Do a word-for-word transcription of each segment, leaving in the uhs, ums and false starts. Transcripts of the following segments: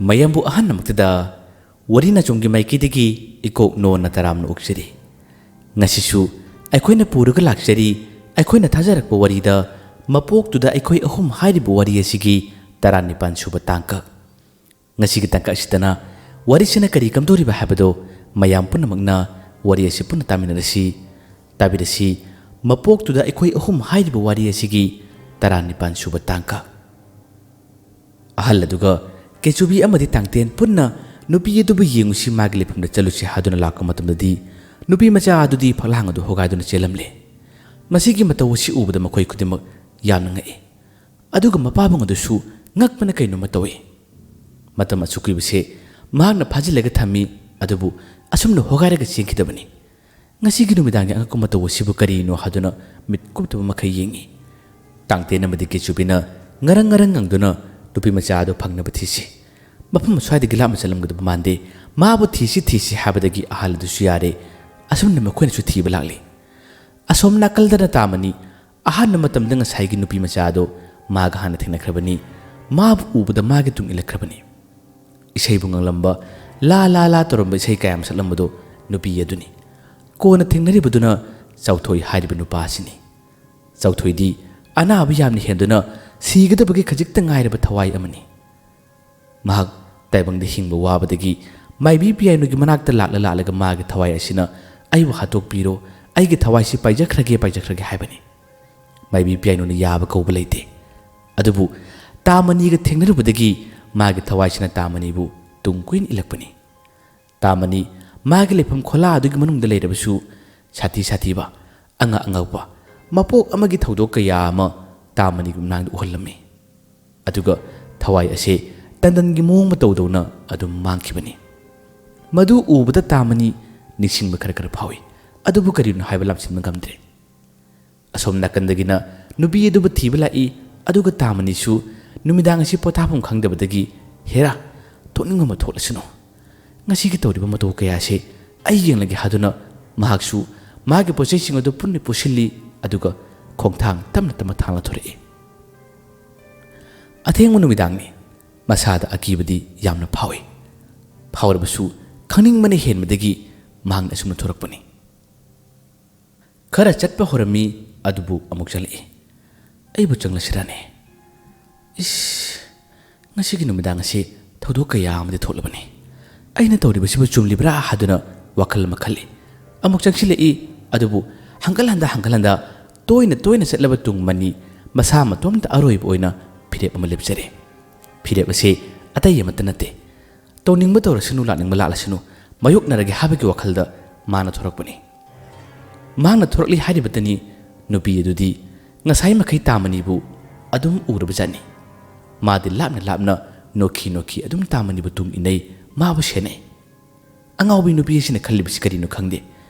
ꯃꯌꯥꯝꯕꯨ ꯑꯍꯥꯟꯕꯃꯛꯇꯗ ꯋꯥꯔꯤ ꯅꯆꯨꯝꯒꯤ ꯃꯥꯏꯀꯩꯗꯒꯤ ꯏꯀꯣꯛ ꯅꯣꯟꯅ ꯇꯔꯥꯝꯅ ꯑꯣꯛꯆꯔꯤ꯫ ꯉꯁꯤꯁꯨ ꯑꯩꯈꯣꯏꯅ ꯄꯨꯔꯒ ꯂꯥꯛꯆꯔꯤ, ꯑꯩꯈꯣꯏꯅ ꯊꯥꯖꯔꯛꯄ ꯋꯥꯔꯤꯗ ꯃꯄꯣꯛꯇꯨꯗ ꯑꯩꯈꯣꯏ ꯑꯍꯨꯝ ꯍꯥꯏꯔꯤꯕ ꯋꯥꯔꯤ ꯑꯁꯤꯒꯤ ꯇꯔꯥꯅꯤꯄꯥꯟ ꯁꯨꯕ ꯇꯥꯡꯀꯛ꯫ ꯉꯁꯤꯒꯤ ꯇꯥꯡꯀꯛ ꯑꯁꯤꯗꯅ ꯋꯥꯔꯤꯁꯤꯅ ꯀꯔꯤ ꯀꯝꯗꯧꯔꯤꯕ ꯍꯥꯏꯕꯗꯣ ꯃꯌꯥꯝ ꯄꯨꯝꯅꯃꯛꯅ ꯋꯥꯔꯤ ꯑꯁꯤ ꯄꯨꯟꯅ ꯇꯥꯃꯤꯟꯅꯔꯁꯤ꯫ ꯇꯥꯕꯤꯔꯁꯤ, ꯃꯄꯣꯛꯇꯨꯗ ꯑꯩꯈꯣꯏ ꯑꯍꯨꯝ ꯍꯥꯏꯔꯤꯕ ꯋꯥꯔꯤ ꯑꯁꯤꯒꯤ ꯇꯔꯥꯅꯤꯄꯥꯟ ꯁꯨꯕ ꯇꯥꯡꯀꯛ꯫ ꯑꯍꯜ ꯑꯗꯨꯒ ꯀꯦꯆꯨꯕꯤ ꯑꯃꯗꯤ ꯇꯥꯡꯇꯦꯟ ꯄꯨꯟꯅ ꯅꯨꯄꯤ ꯑꯗꯨꯕꯨ ꯌꯦꯡꯉꯨꯁꯤ, ꯃꯥꯒꯤ ꯂꯩꯐꯝꯗ ꯆꯠꯂꯨꯁꯤ ꯍꯥꯏꯗꯨꯅ ꯂꯥꯛꯄ ꯃꯇꯝꯗꯗꯤ, ꯅꯨꯄꯤ ꯃꯆꯥ ꯑꯗꯨꯗꯤ ꯐꯛꯂꯥꯡ ꯑꯗꯨ ꯍꯣꯒꯥꯏꯗꯨꯅ ꯆꯦꯜꯂꯝꯂꯦ꯫ ꯃꯁꯤꯒꯤ ꯃꯇꯧ ꯑꯁꯤ ꯎꯕꯗ ꯃꯈꯣꯏ ꯈꯨꯗꯤꯡꯃꯛ ꯌꯥꯝꯅ ꯉꯛꯏ꯫ ꯑꯗꯨꯒ ꯃꯄꯥꯕꯨꯡ ꯑꯗꯨꯁꯨ ꯉꯛꯄꯅ ꯀꯩꯅꯣꯃ ꯇꯧꯏ꯫ ꯃꯇꯝ ꯑꯁꯨꯛ ꯀꯨꯏꯕꯁꯦ ꯃꯍꯥꯛꯅ ꯐꯥꯖꯤꯜꯂꯒ ꯊꯝꯃꯤ, ꯑꯗꯨꯕꯨ ꯑꯁꯨꯝꯅ ꯍꯣꯒꯥꯏꯔꯒ ꯆꯦꯟꯈꯤꯗꯕꯅꯤ꯫ ꯉꯁꯤꯒꯤ ꯅꯨꯃꯤꯗꯥꯡꯒꯤ ꯑꯉꯛꯄ ꯃꯇꯧ ꯑꯁꯤꯕꯨ ꯀꯔꯤꯅꯣ ꯍꯥꯏꯗꯨꯅ ꯃꯤꯠ ꯀꯨꯞꯇꯕ ꯃꯈꯩ ꯌꯦꯡꯏ꯫ ꯇꯥꯡꯇꯦꯟ ꯑꯃꯗꯤ ꯀꯦꯆꯨꯕꯤꯅ ꯉꯔꯪ ꯉꯔꯪ ꯉꯪꯗꯨꯅ ꯅꯨꯄꯤ ꯃꯆꯥ ꯑꯗꯨ ꯐꯪꯅꯕ ꯊꯤꯁꯤ, ꯃꯐꯝ ꯑꯁ꯭ꯋꯥꯏꯗꯒꯤ ꯂꯥꯞꯅ ꯆꯠꯂꯝꯒꯗꯕ ꯃꯥꯟꯗꯦ, ꯃꯥꯕꯨ ꯊꯤꯁꯤ ꯊꯤꯁꯤ ꯍꯥꯏꯕꯗꯒꯤ ꯑꯍꯜ ꯑꯗꯨꯁꯨ ꯌꯥꯔꯦ꯫ ꯑꯁꯨꯝꯅ ꯃꯈꯣꯏꯅꯁꯨ ꯊꯤꯕ ꯂꯥꯛꯂꯤ꯫ ꯑꯁꯣꯝ ꯅꯥꯀꯜꯗꯅ ꯇꯥꯃꯅꯤ ꯑꯍꯥꯟꯕ ꯃꯇꯝꯗ ꯉꯁꯥꯏꯒꯤ ꯅꯨꯄꯤ ꯃꯆꯥ ꯑꯗꯣ ꯃꯥꯒ ꯍꯥꯟꯅ ꯊꯦꯡꯅꯈ꯭ꯔꯕꯅꯤ꯫ ꯃꯥꯕꯨ ꯎꯕꯗ ꯃꯥꯒꯤ ꯇꯨꯡ ꯏꯜꯂꯛꯈ꯭ꯔꯕꯅꯤ꯫ ꯏꯁꯩꯕꯨ ꯉꯪꯂꯝꯕ, ꯂꯥ ꯂꯥ ꯂꯥ ꯇꯧꯔꯝꯕ ꯏꯁꯩ ꯀꯌꯥ ꯑꯃ ꯁꯛꯂꯝꯕꯗꯣ ꯅꯨꯄꯤ ꯑꯗꯨꯅꯤ꯫ ꯀꯣꯟꯅ ꯊꯦꯡꯅꯔꯤꯕꯗꯨꯅ ꯆꯥꯎꯊꯣꯏ ꯍꯥꯏꯔꯤꯕ ꯅꯨꯄꯥ ꯑꯁꯤꯅꯤ꯫ ꯆꯥꯎꯊꯣꯏꯗꯤ ꯑꯅꯥꯕ ꯌꯥꯝꯅ ꯍꯦꯟꯗꯨꯅ ꯁꯤꯒꯗꯕꯒꯤ ꯈꯖꯤꯛꯇ ꯉꯥꯏꯔꯕ ꯊꯋꯥꯏ ꯑꯃꯅꯤ꯫ ꯃꯍꯥꯛ ꯇꯥꯏꯕꯪꯗ ꯍꯤꯡꯕ ꯋꯥꯕꯗꯒꯤ ꯃꯥꯏꯕꯤ ꯄꯤꯌꯥꯏꯅꯨꯒꯤ ꯃꯅꯥꯛꯇ ꯂꯥꯛꯂ ꯂꯥꯛꯂꯒ ꯃꯥꯒꯤ ꯊꯋꯥꯏ ꯑꯁꯤꯅ "ꯑꯩꯕꯨ ꯍꯥꯠꯇꯣꯛꯄꯤꯔꯣ, ꯑꯩꯒꯤ ꯊꯋꯥꯏꯁꯤ ꯄꯥꯏꯖꯈ꯭ꯔꯒꯦ, ꯄꯥꯏꯖꯈ꯭ꯔꯒꯦ" ꯍꯥꯏꯕꯅꯤ꯫ ꯃꯥꯏꯕꯤ ꯄꯤꯌꯥꯏꯅꯨꯅ ꯌꯥꯕ ꯀꯧꯕ ꯂꯩꯇꯦ꯫ ꯑꯗꯨꯕꯨ ꯇꯥꯃꯅꯤꯒ ꯊꯦꯡꯅꯔꯨꯕꯗꯒꯤ ꯃꯥꯒꯤ ꯊꯋꯥꯏꯁꯤꯅ ꯇꯥꯃꯅꯤꯕꯨ ꯇꯨꯡ ꯀꯣꯏꯅ ꯏꯜꯂꯛꯄꯅꯤ꯫ ꯇꯥꯃꯅꯤ ꯃꯥꯒꯤ ꯂꯩꯐꯝ ꯈꯣꯂꯥ ꯑꯗꯨꯒꯤ ꯃꯅꯨꯡꯗ ꯂꯩꯔꯕꯁꯨ, ꯁꯥꯊꯤ ꯁꯥꯊꯤꯕ, ꯑꯉꯛ ꯑꯉꯛꯄ, ꯃꯄꯣꯛ ꯑꯃꯒꯤ ꯊꯧꯗꯣꯛ ꯀꯌꯥ ꯑꯃ ꯇꯥꯃꯅꯤꯒꯤ ꯃꯅꯥꯛꯇ ꯎꯍꯜꯂꯝꯃꯤ꯫ ꯑꯗꯨꯒ ꯊꯋꯥꯏ ꯑꯁꯦ ꯇꯟꯗꯟꯒꯤ ꯃꯑꯣꯡ ꯃꯇꯧꯗꯧꯅ ꯑꯗꯨꯝ ꯃꯥꯡꯈꯤꯕꯅꯤ꯫ ꯃꯗꯨ ꯎꯕꯗ ꯇꯥꯃꯅꯤ ꯅꯤꯡꯁꯤꯡꯕ ꯈꯔ ꯈꯔ ꯐꯥꯎꯏ, ꯑꯗꯨꯕꯨ ꯀꯔꯤꯅꯣ ꯍꯥꯏꯕ ꯂꯥꯝꯁꯤꯟꯕ ꯉꯝꯗ꯭ꯔꯦ꯫ ꯑꯁꯣꯝ ꯅꯥꯀꯟꯗꯒꯤꯅ ꯅꯨꯄꯤ ꯑꯗꯨꯕꯨ ꯊꯤꯕ ꯂꯥꯛꯏ, ꯑꯗꯨꯒ ꯇꯥꯃꯅꯤꯁꯨ ꯅꯨꯃꯤꯗꯥꯡ ꯑꯁꯤ ꯄꯣꯊꯥꯐꯝ ꯈꯪꯗꯕꯗꯒꯤ, "ꯍꯦꯔꯥ, ꯊꯣꯛꯅꯤꯡꯕ ꯑꯃ ꯊꯣꯛꯂꯁꯅꯨ꯫ ꯉꯁꯤꯒꯤ ꯇꯧꯔꯤꯕ ꯃꯇꯧ ꯀꯌꯥꯁꯦ ꯑꯩ ꯌꯦꯡꯂꯒꯦ" ꯍꯥꯏꯗꯨꯅ ꯃꯍꯥꯛꯁꯨ ꯃꯥꯒꯤ ꯄꯣꯠꯆꯩꯁꯤꯡ ꯑꯗꯨ ꯄꯨꯟꯅ ꯄꯨꯁꯤꯜꯂꯤ, ꯑꯗꯨꯒ ꯈꯣꯡꯊꯥꯡ ꯇꯞꯅ ꯇꯞꯅ ꯊꯥꯡꯂ ꯊꯣꯔꯛꯏ꯫ ꯑꯊꯦꯡꯕ ꯅꯨꯃꯤꯗꯥꯡꯅꯤ꯫ ꯃꯁꯥꯗ ꯑꯀꯤꯕꯗꯤ ꯌꯥꯝꯅ ꯐꯥꯎꯏ꯫ ꯐꯥꯎꯔꯕꯁꯨ ꯈꯪꯅꯤꯡꯕꯅ ꯍꯦꯟꯕꯗꯒꯤ ꯃꯍꯥꯛꯅ ꯑꯁꯨꯝꯅ ꯊꯣꯔꯛꯄꯅꯤ꯫ ꯈꯔ ꯆꯠꯄ ꯍꯧꯔꯝꯃꯤ, ꯑꯗꯨꯕꯨ ꯑꯃꯨꯛ ꯆꯪꯂꯛꯏ꯫ ꯑꯩꯕꯨ ꯆꯪꯂꯁꯤꯔꯅꯦ? ꯏꯁ, ꯉꯁꯤꯒꯤ ꯅꯨꯃꯤꯗꯥꯡ ꯑꯁꯤ ꯊꯧꯗꯣꯛ ꯀꯌꯥ ꯑꯃꯗꯤ ꯊꯣꯛꯂꯕꯅꯤ꯫ ꯑꯩꯅ ꯇꯧꯔꯤꯕꯁꯤꯕꯨ ꯆꯨꯝꯂꯤꯕ꯭ꯔꯥ ꯍꯥꯏꯗꯨꯅ ꯋꯥꯈꯜ ꯑꯃ ꯈꯜꯂꯤ꯫ ꯑꯃꯨꯛ ꯆꯪꯁꯤꯜꯂꯛꯏ, ꯑꯗꯨꯕꯨ ꯍꯪꯒꯠ ꯍꯟꯗ ꯍꯪꯒꯠ ꯍꯟꯗ ꯇꯣꯏꯅ ꯇꯣꯏꯅ ꯆꯠꯂꯕ ꯇꯨꯡ ꯃꯅꯤ ꯃꯁꯥ ꯃꯇꯣꯝꯇ ꯑꯔꯣꯏꯕ ꯑꯣꯏꯅ ꯐꯤꯔꯦꯞ ꯑꯃ ꯂꯦꯞꯆꯔꯦ꯫ ꯐꯤꯔꯦꯞ ꯑꯁꯤ ꯑꯇꯩ ꯑꯃꯠꯇ ꯅꯠꯇꯦ꯫ ꯇꯧꯅꯤꯡꯕ ꯇꯧꯔꯁꯅꯨ, ꯂꯥꯛꯅꯤꯡꯕ ꯂꯥꯛꯂꯁꯅꯨ, ꯃꯥꯌꯣꯛꯅꯔꯒꯦ ꯍꯥꯏꯕꯒꯤ ꯋꯥꯈꯜꯗ ꯃꯥꯅ ꯊꯣꯔꯛꯄꯅꯤ꯫ ꯃꯍꯥꯛꯅ ꯊꯣꯔꯛꯂꯤ ꯍꯥꯏꯔꯤꯕꯇꯅꯤ, ꯅꯨꯄꯤ ꯑꯗꯨꯗꯤ ꯉꯁꯥꯏ ꯃꯈꯩ ꯇꯥꯃꯅꯤꯕꯨ ꯑꯗꯨꯝ ꯎꯔꯕꯖꯥꯠꯅꯤ꯫ ꯃꯥꯗꯤ ꯂꯥꯞꯅ ꯂꯥꯞꯅ ꯅꯣꯛꯈꯤ ꯅꯣꯛꯈꯤ ꯑꯗꯨꯝ ꯇꯥꯃꯅꯤꯕꯨ ꯇꯨꯡ ꯏꯟꯅꯩ, ꯃꯥꯕꯨ ꯁꯦꯟꯅꯩ꯫ ꯑꯉꯥꯎꯕꯤ ꯅꯨꯄꯤ ꯑꯁꯤꯅ ꯈꯜꯂꯤꯕꯁꯤ ꯀꯔꯤꯅꯣ ꯈꯪꯗꯦ꯫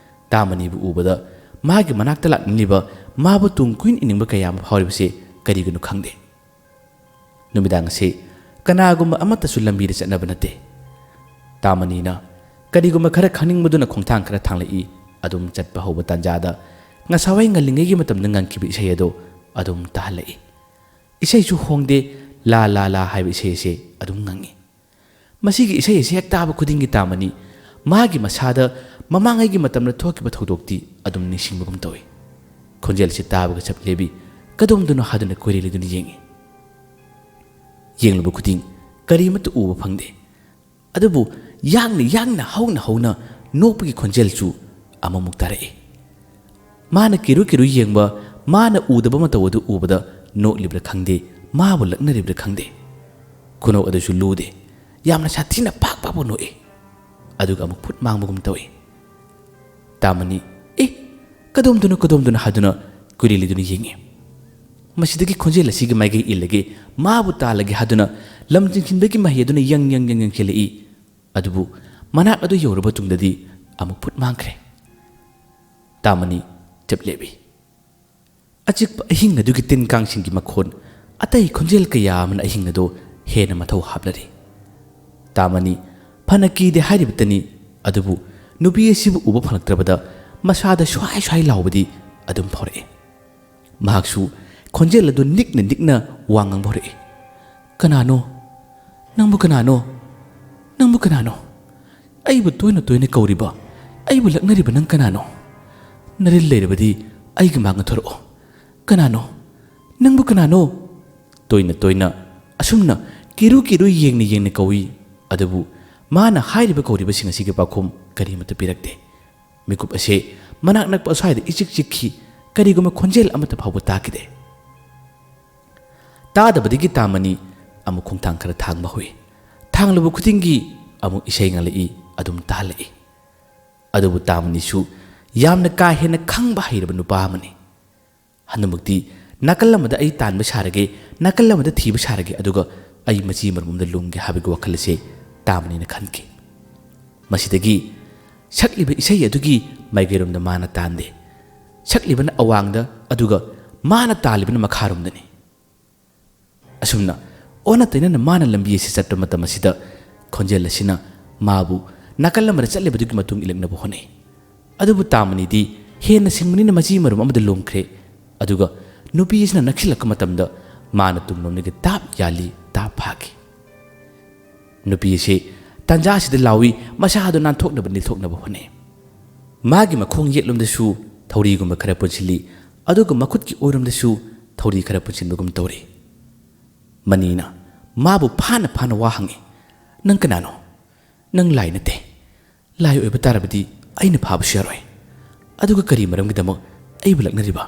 ꯇꯥꯃꯅꯤꯕꯨ ꯎꯕꯗ ꯃꯥꯒꯤ ꯃꯅꯥꯛꯇ ꯂꯥꯛꯅꯤꯡꯂꯤꯕ, ꯃꯥꯕꯨ ꯇꯨꯡ ꯀꯨꯏꯅ ꯏꯅꯤꯡꯕ ꯀꯌꯥ ꯑꯃ ꯐꯥꯎꯔꯤꯕꯁꯤ ꯀꯔꯤꯒꯤꯅꯣ ꯈꯪꯗꯦ꯫ ꯅꯨꯃꯤꯗꯥꯡ ꯑꯁꯤ ꯀꯅꯥꯒꯨꯝꯕ ꯑꯃꯠꯇꯁꯨ ꯂꯝꯕꯤꯗ ꯆꯠꯅꯕ ꯅꯠꯇꯦ꯫ ꯇꯥꯃꯅꯤꯅ ꯀꯔꯤꯒꯨꯝꯕ ꯈꯔ ꯈꯪꯅꯤꯡꯕꯗꯨꯅ ꯈꯣꯡꯊꯥꯡ ꯈꯔ ꯊꯥꯡꯂꯛꯏ꯫ ꯑꯗꯨꯝ ꯆꯠꯄ ꯍꯧꯕ ꯇꯥꯟꯖꯥꯗ ꯉꯁꯥꯋꯥꯏ ꯉꯜꯂꯤꯉꯩꯒꯤ ꯃꯇꯝꯗ ꯉꯪꯈꯤꯕ ꯏꯁꯩ ꯑꯗꯨ ꯑꯗꯨꯝ ꯇꯥꯍꯜꯂꯛꯏ꯫ ꯏꯁꯩꯁꯨ ꯍꯣꯡꯗꯦ, ꯂꯥ ꯂꯥ ꯂꯥ ꯍꯥꯏꯕ ꯏꯁꯩ ꯑꯁꯤ ꯑꯗꯨꯝ ꯉꯪꯏ꯫ ꯃꯁꯤꯒꯤ ꯏꯁꯩ ꯑꯁꯤ ꯍꯦꯛ ꯇꯥꯕ ꯈꯨꯗꯤꯡꯒꯤ ꯇꯥꯃꯅꯤ ꯃꯥꯒꯤ ꯃꯁꯥꯗ ꯃꯃꯥꯡꯉꯩꯒꯤ ꯃꯇꯝꯗ ꯊꯣꯛꯈꯤꯕ ꯊꯧꯗꯣꯛꯇꯤ ꯑꯗꯨꯝ ꯅꯤꯡꯁꯤꯡꯕꯒꯨꯝ ꯇꯧꯏ꯫ ꯈꯣꯟꯖꯦꯜꯁꯤ ꯇꯥꯕꯒ ꯆꯞ ꯂꯦꯞꯄꯤ꯫ ꯀꯗꯣꯝꯗꯅꯣ ꯍꯥꯏꯗꯨꯅ ꯀꯣꯏꯔꯦꯜ ꯂꯩꯗꯨꯅ ꯌꯦꯡꯏ꯫ ꯌꯦꯡꯂꯨꯕ ꯈꯨꯗꯤꯡ ꯀꯔꯤꯃꯠꯇ ꯎꯕ ꯐꯪꯗꯦ꯫ ꯑꯗꯨꯕꯨ ꯌꯥꯡꯅ ꯌꯥꯡꯅ, ꯍꯧꯅ ꯍꯧꯅ ꯅꯣꯛꯄꯒꯤ ꯈꯣꯟꯖꯦꯜꯁꯨ ꯑꯃꯃꯨꯛ ꯇꯥꯔꯛꯏ꯫ ꯃꯥꯅ ꯀꯤꯔꯨ ꯀꯤꯔꯨ ꯌꯦꯡꯕ, ꯃꯥꯅ ꯎꯗꯕ ꯃꯇꯧ ꯑꯗꯨ ꯎꯕꯗ ꯅꯣꯛꯂꯤꯕ꯭ꯔꯥ ꯈꯪꯗꯦ, ꯃꯥꯕꯨ ꯂꯛꯅꯔꯤꯕ꯭ꯔꯥ ꯈꯪꯗꯦ꯫ ꯈꯨꯅꯣꯛ ꯑꯗꯨꯁꯨ ꯂꯨꯗꯦ, ꯌꯥꯝꯅ ꯁꯥꯊꯤꯅ ꯄꯥꯛ ꯄꯥꯛꯄ ꯅꯣꯛꯏ꯫ ꯑꯗꯨꯒ ꯑꯃꯨꯛ ꯐꯨꯠ ꯃꯥꯡꯕꯒꯨꯝ ꯇꯧꯏ꯫ ꯇꯥꯃꯅꯤ, "ꯑꯦ, ꯀꯗꯣꯝꯗꯅꯣ, ꯀꯗꯣꯝꯗꯅꯣ?" ꯍꯥꯏꯗꯨꯅ ꯀꯣꯏꯔꯦꯜ ꯂꯩꯗꯨꯅ ꯌꯦꯡꯏ꯫ ꯃꯁꯤꯗꯒꯤ ꯈꯣꯟꯖꯦꯜ ꯑꯁꯤꯒꯤ ꯃꯥꯏꯀꯩ ꯏꯜꯂꯒꯦ, ꯃꯥꯕꯨ ꯇꯥꯜꯂꯒꯦ ꯍꯥꯏꯗꯨꯅ ꯂꯝ ꯆꯤꯡꯁꯤꯟꯕꯒꯤ ꯃꯍꯩ ꯑꯗꯨꯅ ꯌꯪ ꯌꯪ ꯌꯪ ꯌꯪ ꯆꯦꯜꯂꯛꯏ꯫ ꯑꯗꯨꯕꯨ ꯃꯅꯥꯛ ꯑꯗꯨ ꯌꯧꯔꯕ ꯇꯨꯡꯗꯗꯤ ꯑꯃꯨꯛ ꯐꯨꯠ ꯃꯥꯡꯈ꯭ꯔꯦ꯫ ꯇꯥꯃꯅꯤ ꯆꯞ ꯂꯦꯞꯏ꯫ ꯑꯆꯤꯛꯄ ꯑꯍꯤꯡ ꯑꯗꯨꯒꯤ ꯇꯤꯟ ꯀꯥꯡꯁꯤꯡꯒꯤ ꯃꯈꯣꯟ, ꯑꯇꯩ ꯈꯣꯟꯖꯦꯜ ꯀꯌꯥ ꯑꯃꯅ ꯑꯍꯤꯡ ꯑꯗꯨ ꯍꯦꯟꯅ ꯃꯊꯧ ꯍꯥꯞꯂꯔꯤ꯫ ꯇꯥꯃꯅꯤ ꯐꯅ ꯀꯤꯗꯦ ꯍꯥꯏꯔꯤꯕꯇꯅꯤ, ꯑꯗꯨꯕꯨ ꯅꯨꯄꯤ ꯑꯁꯤꯕꯨ ꯎꯕ ꯐꯪꯂꯛꯇ꯭ꯔꯕꯗ ꯃꯁꯥꯗ ꯁ꯭ꯋꯥꯏ ꯁ꯭ꯋꯥꯏ ꯂꯥꯎꯕꯗꯤ ꯑꯗꯨꯝ ꯐꯥꯎꯔꯛꯏ꯫ ꯃꯍꯥꯛꯁꯨ ꯈꯣꯟꯖꯦꯜ ꯑꯗꯨ ꯅꯤꯛꯅ ꯅꯤꯛꯅ ꯋꯥ ꯉꯥꯡꯕ ꯍꯧꯔꯛꯏ꯫ "ꯀꯅꯥꯅꯣ? "ꯅꯪꯕꯨ ꯀꯅꯥꯅꯣ? ꯅꯪꯕꯨ ꯀꯅꯥꯅꯣ? ꯑꯩꯕꯨ ꯇꯣꯏꯅ ꯇꯣꯏꯅ ꯀꯧꯔꯤꯕ, ꯑꯩꯕꯨ ꯂꯛꯅꯔꯤꯕ ꯅꯪ ꯀꯅꯥꯅꯣ? ꯅꯔꯤꯜ ꯂꯩꯔꯕꯗꯤ ꯑꯩꯒꯤ ꯃꯥꯡꯗ ꯊꯣꯔꯛꯑꯣ꯫ ꯀꯅꯥꯅꯣ? ꯅꯪꯕꯨ ꯀꯅꯥꯅꯣ?" ꯇꯣꯏꯅ ꯇꯣꯏꯅ ꯑꯁꯨꯝꯅ ꯀꯤꯔꯨ ꯀꯤꯔꯨ ꯌꯦꯡꯅ ꯌꯦꯡꯅ ꯀꯧꯏ꯫ ꯑꯗꯨꯕꯨ ꯃꯥꯅ ꯍꯥꯏꯔꯤꯕ ꯀꯧꯔꯤꯕꯁꯤꯡ ꯑꯁꯤꯒꯤ ꯄꯥꯎꯈꯨꯝ ꯀꯔꯤꯃꯠꯇ ꯄꯤꯔꯛꯇꯦ꯫ ꯃꯤꯀꯨꯞ ꯑꯁꯦ ꯃꯅꯥꯛ ꯅꯛꯄ ꯑꯁ꯭ꯋꯥꯏꯗ ꯏꯆꯤꯛ ꯆꯤꯛꯈꯤ꯫ ꯀꯔꯤꯒꯨꯝꯕ ꯈꯣꯟꯖꯦꯜ ꯑꯃꯠꯇ ꯐꯥꯎꯕ ꯇꯥꯈꯤꯗꯦ꯫ ꯇꯥꯗꯕꯗꯒꯤ ꯇꯥꯃꯅꯤ ꯑꯃꯨꯛ ꯈꯣꯡꯊꯥꯡ ꯈꯔ ꯊꯥꯡꯕ ꯍꯧꯏ꯫ ꯊꯥꯡꯂꯨꯕ ꯈꯨꯗꯤꯡꯒꯤ ꯑꯃꯨꯛ ꯏꯁꯩ ꯉꯪꯂꯛꯏ, ꯑꯗꯨꯝ ꯇꯥꯍꯜꯂꯛꯏ꯫ ꯑꯗꯨꯕꯨ ꯇꯥꯃꯅꯤꯁꯨ ꯌꯥꯝꯅ ꯀꯥ ꯍꯦꯟꯅ ꯈꯪꯕ ꯍꯩꯔꯕ ꯅꯨꯄꯥ ꯑꯃꯅꯤ꯫ ꯍꯟꯗꯛꯃꯛꯇꯤ ꯅꯥꯀꯜ ꯑꯃꯗ ꯑꯩ ꯇꯥꯟꯕ ꯁꯥꯔꯒꯦ, ꯅꯥꯀꯜ ꯑꯃꯗ ꯊꯤꯕ ꯁꯥꯔꯒꯦ, ꯑꯗꯨꯒ ꯑꯩ ꯃꯆꯤ ꯃꯔꯨꯝ ꯑꯃꯗ ꯂꯨꯝꯒꯦ ꯍꯥꯏꯕꯒꯤ ꯋꯥꯈꯜ ꯑꯁꯦ ꯇꯥꯃꯅꯤꯅ ꯈꯟꯈꯤ꯫ ꯃꯁꯤꯗꯒꯤ ꯁꯛꯂꯤꯕ ꯏꯁꯩ ꯑꯗꯨꯒꯤ ꯃꯥꯏꯀꯩꯔꯣꯝꯗ ꯃꯥꯅ ꯇꯥꯟꯗꯦ꯫ ꯁꯛꯂꯤꯕꯅ ꯑꯋꯥꯡꯗ, ꯑꯗꯨꯒ ꯃꯥꯅ ꯇꯥꯜꯂꯤꯕꯅ ꯃꯈꯥꯔꯣꯝꯗꯅꯤ꯫ ꯑꯁꯨꯝꯅ ꯑꯣꯟꯅ ꯇꯩꯅꯅ ꯃꯥꯅ ꯂꯝꯕꯤ ꯑꯁꯤ ꯆꯠꯄ ꯃꯇꯝ ꯑꯁꯤꯗ ꯈꯣꯟꯖꯦꯜ ꯑꯁꯤꯅ ꯃꯥꯕꯨ ꯅꯥꯀꯜ ꯑꯃꯗ ꯆꯠꯂꯤꯕꯗꯨꯒꯤ ꯃꯇꯨꯡ ꯏꯜꯂꯛꯅꯕ ꯍꯣꯠꯅꯩ꯫ ꯑꯗꯨꯕꯨ ꯇꯥꯃꯅꯤꯗꯤ ꯍꯦꯟꯅ ꯁꯤꯡꯕꯅꯤꯅ ꯃꯆꯤ ꯃꯔꯨꯝ ꯑꯃꯗ ꯂꯨꯝꯈ꯭ꯔꯦ꯫ ꯑꯗꯨꯒ ꯅꯨꯄꯤ ꯑꯁꯤꯅ ꯅꯛꯁꯤꯜꯂꯛꯄ ꯃꯇꯝꯗ ꯃꯥꯅ ꯇꯨꯡꯂꯣꯝꯗꯒꯤ ꯇꯥꯞ ꯌꯥꯜꯂꯤ, ꯇꯥꯞ ꯐꯥꯈꯤ꯫ ꯅꯨꯄꯤ ꯑꯁꯤ ꯇꯥꯟꯖꯥ ꯑꯁꯤꯗ ꯂꯥꯎꯏ, ꯃꯁꯥ ꯑꯗꯨ ꯅꯥꯟꯊꯣꯛꯅꯕ ꯅꯤꯛꯊꯣꯛꯅꯕ ꯍꯣꯠꯅꯩ꯫ ꯃꯥꯒꯤ ꯃꯈꯣꯡ ꯌꯦꯠꯂꯣꯝꯗꯁꯨ ꯊꯧꯔꯤꯒꯨꯝꯕ ꯈꯔ ꯄꯨꯟꯁꯤꯜꯂꯤ, ꯑꯗꯨꯒ ꯃꯈꯨꯠꯀꯤ ꯑꯣꯏꯔꯣꯝꯗꯁꯨ ꯊꯧꯔꯤ ꯈꯔ ꯄꯨꯟꯁꯤꯟꯕꯒꯨꯝ ꯇꯧꯔꯤ꯫ ꯃꯅꯤꯅ ꯃꯥꯕꯨ ꯐꯥꯅ ꯐꯥꯅ ꯋꯥ ꯍꯪꯉꯤ, "ꯅꯪ ꯀꯅꯥꯅꯣ? ꯅꯪ ꯂꯥꯏ ꯅꯠꯇꯦ꯫ ꯂꯥꯏ ꯑꯣꯏꯕ ꯇꯥꯔꯕꯗꯤ ꯑꯩꯅ ꯐꯥꯕꯁꯨ ꯌꯥꯔꯣꯏ꯫ ꯑꯗꯨꯒ ꯀꯔꯤ ꯃꯔꯝꯒꯤꯗꯃꯛ ꯑꯩꯕꯨ ꯂꯛꯅꯔꯤꯕ?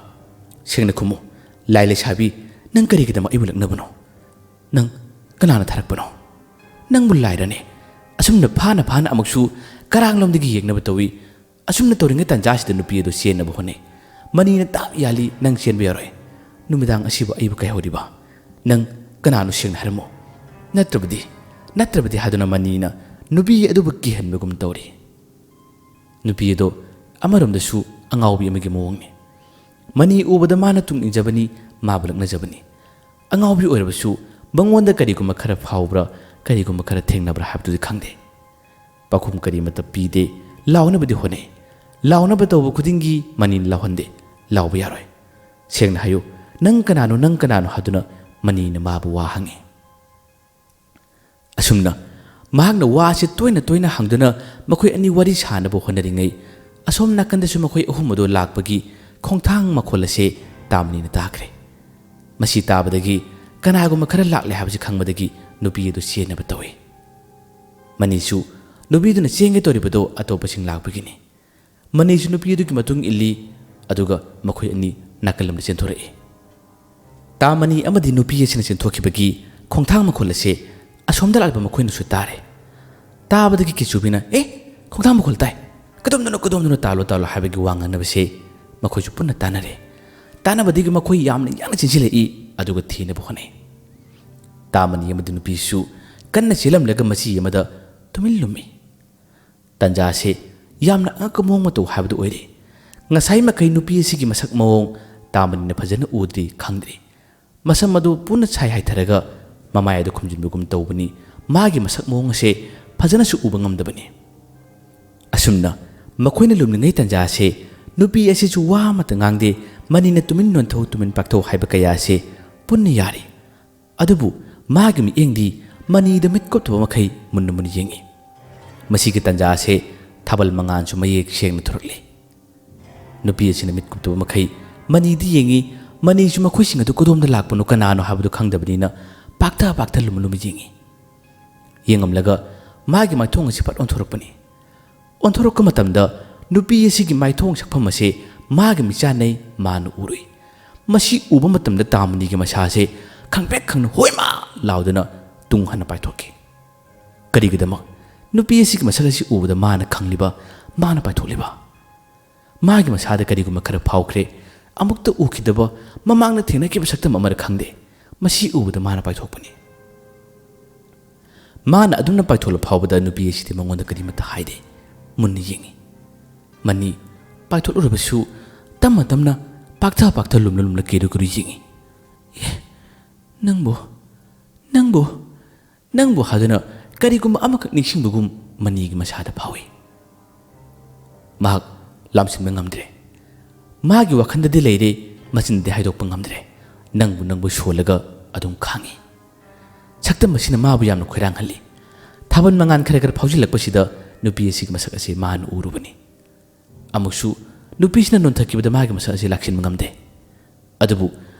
ꯁꯦꯡꯅ ꯈꯨꯝꯃꯨ, ꯂꯥꯏ ꯂꯩꯁꯥꯕꯤ, ꯅꯪ ꯀꯔꯤꯒꯤꯗꯃꯛ ꯑꯩꯕꯨ ꯂꯛꯅꯕꯅꯣ? ꯅꯪ ꯀꯅꯥꯅ ꯊꯥꯔꯛꯄꯅꯣ? ꯅꯪꯕꯨ ꯂꯥꯏꯔꯅꯦ?" ꯑꯁꯨꯝꯅ ꯐꯥꯅ ꯐꯥꯅ ꯑꯃꯨꯛꯁꯨ ꯀꯔꯥꯡꯂꯣꯝꯗꯒꯤ ꯌꯦꯡꯅꯕ ꯇꯧꯏ꯫ ꯑꯁꯨꯝꯅ ꯇꯧꯔꯤꯉꯩ ꯇꯥꯟꯖꯥꯁꯤꯗ ꯅꯨꯄꯤ ꯑꯗꯨ ꯆꯦꯟꯅꯕ ꯍꯣꯠꯅꯩ꯫ ꯃꯅꯤꯅ ꯇꯥꯞ ꯌꯥꯜꯂꯤ, "ꯅꯪ ꯆꯦꯟꯕ ꯌꯥꯔꯣꯏ꯫ ꯅꯨꯃꯤꯗꯥꯡ ꯑꯁꯤꯕꯨ ꯑꯩꯕꯨ ꯀꯩꯍꯧꯔꯤꯕ? ꯅꯪ ꯀꯅꯥꯅꯣ, ꯁꯦꯡꯅ ꯍꯥꯏꯔꯝꯃꯨ꯫ ꯅꯠꯇ꯭ꯔꯕꯗꯤ, ꯅꯠꯇ꯭ꯔꯕꯗꯤ" ꯍꯥꯏꯗꯨꯅ ꯃꯅꯤꯅ ꯅꯨꯄꯤ ꯑꯗꯨꯕꯨ ꯀꯤꯍꯟꯕꯒꯨꯝ ꯇꯧꯔꯤ꯫ ꯅꯨꯄꯤ ꯑꯗꯣ ꯑꯃꯔꯣꯝꯗꯁꯨ ꯑꯉꯥꯎꯕꯤ ꯑꯃꯒꯤ ꯃꯑꯣꯡꯅꯤ꯫ ꯃꯅꯤ ꯎꯕꯗ ꯃꯥꯅ ꯇꯨꯡ ꯏꯟꯖꯕꯅꯤ, ꯃꯥꯕꯨ ꯂꯛꯅꯖꯕꯅꯤ꯫ ꯑꯉꯥꯎꯕꯤ ꯑꯣꯏꯔꯕꯁꯨ ꯃꯉꯣꯟꯗ ꯀꯔꯤꯒꯨꯝꯕ ꯈꯔ ꯐꯥꯎꯕ꯭ꯔꯥ, ꯀꯔꯤꯒꯨꯝꯕ ꯈꯔ ꯊꯦꯡꯅꯕ꯭ꯔꯥ ꯍꯥꯏꯕꯗꯨꯗꯤ ꯈꯪꯗꯦ꯫ ꯄꯥꯎꯈꯨꯝ ꯀꯔꯤꯃꯠꯇ ꯄꯤꯗꯦ꯫ ꯂꯥꯎꯅꯕꯗꯤ ꯍꯣꯠꯅꯩ꯫ ꯂꯥꯎꯅꯕ ꯇꯧꯕ ꯈꯨꯗꯤꯡꯒꯤ ꯃꯅꯤꯅ ꯂꯥꯎꯍꯟꯗꯦ꯫ "ꯂꯥꯎꯕ ꯌꯥꯔꯣꯏ꯫ ꯁꯦꯡꯅ ꯍꯥꯏꯌꯨ, ꯅꯪ ꯀꯅꯥꯅꯣ, ꯅꯪ ꯀꯅꯥꯅꯣ?" ꯍꯥꯏꯗꯨꯅ ꯃꯅꯤꯅ ꯃꯥꯕꯨ ꯋꯥ ꯍꯪꯉꯤ꯫ ꯑꯁꯨꯝꯅ ꯃꯍꯥꯛꯅ ꯋꯥꯁꯤ ꯇꯣꯏꯅ ꯇꯣꯏꯅ ꯍꯪꯗꯨꯅ ꯃꯈꯣꯏ ꯑꯅꯤ ꯋꯥꯔꯤ ꯁꯥꯅꯕ ꯍꯣꯠꯅꯔꯤꯉꯩ, ꯑꯁꯣꯝ ꯅꯥꯀꯟꯗꯁꯨ ꯃꯈꯣꯏ ꯑꯍꯨꯝ ꯑꯗꯨ ꯂꯥꯛꯄꯒꯤ ꯈꯣꯡꯊꯥꯡ ꯃꯈꯣꯜ ꯑꯁꯤ ꯇꯥꯃꯅꯤꯅ ꯇꯥꯈ꯭ꯔꯦ꯫ ꯃꯁꯤ ꯇꯥꯕꯗꯒꯤ ꯀꯅꯥꯒꯨꯝꯕ ꯈꯔ ꯂꯥꯛꯂꯦ ꯍꯥꯏꯕꯁꯤ ꯈꯪꯕꯗꯒꯤ ꯅꯨꯄꯤ ꯑꯗꯨ ꯆꯦꯟꯅꯕ ꯇꯧꯏ꯫ ꯃꯅꯤꯁꯨ ꯅꯨꯄꯤꯗꯨꯅ ꯆꯦꯟꯒꯦ ꯇꯧꯔꯤꯕꯗꯨ ꯑꯇꯣꯞꯄꯁꯤꯡ ꯂꯥꯛꯄꯒꯤꯅꯤ꯫ ꯃꯅꯤꯁꯨ ꯅꯨꯄꯤ ꯑꯗꯨꯒꯤ ꯃꯇꯨꯡ ꯏꯜꯂꯤ, ꯑꯗꯨꯒ ꯃꯈꯣꯏ ꯑꯅꯤ ꯅꯥꯀꯜ ꯑꯃꯗ ꯆꯦꯟꯊꯣꯔꯛꯏ꯫ ꯇꯥꯃꯅꯤ ꯑꯃꯗꯤ ꯅꯨꯄꯤ ꯑꯁꯤꯅ ꯆꯦꯟꯊꯣꯛꯈꯤꯕꯒꯤ ꯈꯣꯡꯊꯥꯡ ꯃꯈꯣꯜ ꯑꯁꯤ ꯑꯁꯣꯝꯗ ꯂꯥꯛꯂꯤꯕ ꯃꯈꯣꯏꯅꯁꯨ ꯇꯥꯔꯦ꯫ ꯇꯥꯕꯗꯒꯤ ꯀꯤꯆꯨꯕꯤꯅ, "ꯑꯦ, ꯈꯣꯡꯊꯥꯡ ꯃꯈꯣꯜ ꯇꯥꯏ, ꯀꯗꯣꯝꯗꯅꯣ, ꯀꯗꯣꯝꯗꯅꯣ, ꯇꯥꯜꯂꯣ, ꯇꯥꯜꯂꯣ" ꯍꯥꯏꯕꯒꯤ ꯋꯥ ꯉꯥꯡꯅꯕꯁꯦ ꯃꯈꯣꯏꯁꯨ ꯄꯨꯟꯅ ꯇꯥꯅꯔꯦ꯫ ꯇꯥꯅꯕꯗꯒꯤ ꯃꯈꯣꯏ ꯌꯥꯝꯅ ꯌꯥꯡꯅ ꯆꯦꯟꯁꯤꯜꯂꯛꯏ, ꯑꯗꯨꯒ ꯊꯤꯅꯕ ꯍꯣꯠꯅꯩ꯫ ꯇꯥꯃꯅꯤ ꯑꯃꯗꯤ ꯅꯨꯄꯤꯁꯨ ꯀꯟꯅ ꯆꯦꯜꯂꯝꯂꯒ ꯃꯆꯤ ꯑꯃꯗ ꯇꯨꯃꯤꯟ ꯂꯨꯝꯃꯤ꯫ ꯇꯟꯖꯥꯁꯦ ꯌꯥꯝꯅ ꯑꯉꯛꯄ ꯃꯑꯣꯡ ꯃꯇꯧ ꯍꯥꯏꯕꯗꯨ ꯑꯣꯏꯔꯦ꯫ ꯉꯁꯥꯏ ꯃꯈꯩ ꯅꯨꯄꯤ ꯑꯁꯤꯒꯤ ꯃꯁꯛ ꯃꯑꯣꯡ ꯇꯥꯃꯅꯤꯅ ꯐꯖꯅ ꯎꯗ꯭ꯔꯤ, ꯈꯪꯗ꯭ꯔꯤ꯫ ꯃꯁꯝ ꯑꯗꯨ ꯄꯨꯟꯅ ꯁꯥꯏ ꯍꯥꯏꯊꯔꯒ ꯃꯃꯥꯏ ꯑꯗꯨ ꯈꯨꯝꯖꯤꯟꯕꯒꯨꯝ ꯇꯧꯕꯅꯤ꯫ ꯃꯥꯒꯤ ꯃꯁꯛ ꯃꯑꯣꯡ ꯑꯁꯦ ꯐꯖꯅꯁꯨ ꯎꯕ ꯉꯝꯗꯕꯅꯤ꯫ ꯑꯁꯨꯝꯅ ꯃꯈꯣꯏꯅ ꯂꯨꯝꯂꯤꯉꯩ ꯇꯟꯖꯥ ꯑꯁꯦ ꯅꯨꯄꯤ ꯑꯁꯤꯁꯨ ꯋꯥ ꯑꯃꯠꯇ ꯉꯥꯡꯗꯦ꯫ ꯃꯅꯤꯅ "ꯇꯨꯃꯤꯟ ꯅꯣꯟꯊꯧ, ꯇꯨꯃꯤꯟ ꯄꯥꯛꯊꯧ" ꯍꯥꯏꯕ ꯀꯌꯥ ꯑꯁꯦ ꯄꯨꯟꯅ ꯌꯥꯔꯤ꯫ ꯑꯗꯨꯕꯨ ꯃꯥꯒꯤ ꯃꯤꯠꯌꯦꯡꯗꯤ ꯃꯅꯤꯗ ꯃꯤꯠ ꯀꯨꯞꯇꯕ ꯃꯈꯩ ꯃꯨꯟꯅ ꯃꯨꯟꯅ ꯌꯦꯡꯏ꯫ ꯃꯁꯤꯒꯤ ꯇꯟꯖꯥ ꯑꯁꯦ ꯊꯥꯕꯜ ꯃꯉꯥꯜꯁꯨ ꯃꯌꯦꯛ ꯁꯦꯡꯅ ꯊꯣꯔꯛꯂꯤ꯫ ꯅꯨꯄꯤ ꯑꯁꯤꯅ ꯃꯤꯠ ꯀꯨꯞꯇꯕ ꯃꯈꯩ ꯃꯅꯤꯗꯤ ꯌꯦꯡꯏ꯫ ꯃꯅꯤꯁꯨ ꯃꯈꯣꯏꯁꯤꯡ ꯑꯗꯨ ꯀꯗꯣꯝꯗ ꯂꯥꯛꯄꯅꯣ, ꯀꯅꯥꯅꯣ ꯍꯥꯏꯕꯗꯨ ꯈꯪꯗꯕꯅꯤꯅ ꯄꯥꯛꯊ ꯄꯥꯛꯊ ꯂꯨꯝꯃ ꯂꯨꯝꯃ ꯌꯦꯡꯏ꯫ ꯌꯦꯡꯉꯝꯂꯒ ꯃꯥꯒꯤ ꯃꯥꯏꯊꯣꯡ ꯑꯁꯤ ꯐꯠ ꯑꯣꯟꯊꯣꯔꯛꯄꯅꯤ꯫ ꯑꯣꯟꯊꯣꯔꯛꯄ ꯃꯇꯝꯗ ꯅꯨꯄꯤ ꯑꯁꯤꯒꯤ ꯃꯥꯏꯊꯣꯡ ꯁꯛꯐꯝ ꯑꯁꯦ ꯃꯥꯒꯤ ꯃꯤꯠꯆꯥꯟꯅꯩ ꯃꯥꯅ ꯎꯔꯨꯏ꯫ ꯃꯁꯤ ꯎꯕ ꯃꯇꯝꯗ ꯇꯥꯃꯅꯤꯒꯤ ꯃꯁꯥꯁꯦ ꯈꯪꯄ꯭ꯔꯦꯛ ꯈꯪꯅ "ꯍꯣꯏꯃꯥ!" ꯂꯥꯎꯗꯨꯅ ꯇꯨꯡ ꯍꯟꯅ ꯄꯥꯏꯊꯣꯛꯈꯤ꯫ ꯀꯔꯤꯒꯤꯗꯃꯛ? ꯅꯨꯄꯤ ꯑꯁꯤꯒꯤ ꯃꯁꯛ ꯑꯁꯤ ꯎꯕꯗ ꯃꯥꯅ ꯈꯪꯂꯤꯕ, ꯃꯥꯅ ꯄꯥꯏꯊꯣꯛꯂꯤꯕ꯫ ꯃꯥꯒꯤ ꯃꯁꯥꯗ ꯀꯔꯤꯒꯨꯝꯕ ꯈꯔ ꯐꯥꯎꯈ꯭ꯔꯦ꯫ ꯑꯃꯨꯛꯇ ꯎꯈꯤꯗꯕ, ꯃꯃꯥꯡꯗ ꯊꯦꯡꯅꯈꯤꯕ ꯁꯛꯇꯝ ꯑꯃꯔ ꯈꯪꯗꯦ꯫ ꯃꯁꯤ ꯎꯕꯗ ꯃꯥꯅ ꯄꯥꯏꯊꯣꯛꯄꯅꯤ꯫ ꯃꯥꯅ ꯑꯗꯨꯝꯅ ꯄꯥꯏꯊꯣꯛꯂ ꯐꯥꯎꯕꯗ ꯅꯨꯄꯤ ꯑꯁꯤꯗꯤ ꯃꯉꯣꯟꯗ ꯀꯔꯤꯃꯠꯇ ꯍꯥꯏꯗꯦ꯫ ꯃꯨꯟꯅ ꯌꯦꯡꯏ꯫ ꯃꯅꯤ ꯄꯥꯏꯊꯣꯛꯂꯨꯔꯕꯁꯨ ꯇꯞꯅ ꯇꯞꯅ, ꯄꯥꯛꯊ ꯄꯥꯛꯊ, ꯂꯨꯝꯂ ꯂꯨꯝꯂ, ꯀꯦꯔꯨ ꯀꯦꯔꯨ ꯌꯦꯡꯏ꯫ "ꯑꯦ, ꯅꯪꯕꯨ, ꯅꯪꯕꯨ, ꯅꯪꯕꯨ" ꯍꯥꯏꯗꯨꯅ ꯀꯔꯤꯒꯨꯝꯕ ꯑꯃꯈꯛ ꯅꯤꯡꯁꯤꯡꯕꯒꯨꯝ ꯃꯅꯤꯒꯤ ꯃꯁꯥꯗ ꯐꯥꯎꯏ꯫ ꯃꯍꯥꯛ ꯂꯥꯝꯁꯤꯟꯕ ꯉꯝꯗ꯭ꯔꯦ꯫ ꯃꯥꯒꯤ ꯋꯥꯈꯜꯗꯗꯤ ꯂꯩꯔꯦ, ꯃꯆꯤꯟꯗꯗꯤ ꯍꯥꯏꯗꯣꯛꯄ ꯉꯝꯗ꯭ꯔꯦ꯫ "ꯅꯪꯕꯨ ꯅꯪꯕꯨ ꯁꯣꯜꯂꯒ ꯑꯗꯨꯝ ꯈꯥꯡꯏ"꯫ ꯁꯛꯇꯝ ꯑꯁꯤꯅ ꯃꯥꯕꯨ ꯌꯥꯝꯅ ꯈꯣꯏꯔꯥꯡꯍꯜꯂꯤ꯫ ꯊꯥꯕꯜ ꯃꯉꯥꯜ ꯈꯔ ꯈꯔ ꯐꯥꯎꯖꯤꯜꯂꯛꯄꯁꯤꯗ ꯅꯨꯄꯤ ꯑꯁꯤꯒꯤ ꯃꯁꯛ ꯑꯁꯤ ꯃꯥꯅ ꯎꯔꯨꯕꯅꯤ꯫ ꯑꯃꯨꯛꯁꯨ ꯅꯨꯄꯤꯁꯤꯅ ꯅꯣꯟꯊꯈꯤꯕꯗ ꯃꯥꯒꯤ ꯃꯁꯛ ꯑꯁꯤ ꯂꯥꯛꯁꯤꯟꯕ ꯉꯝꯗꯦ꯫ ꯑꯗꯨꯕꯨ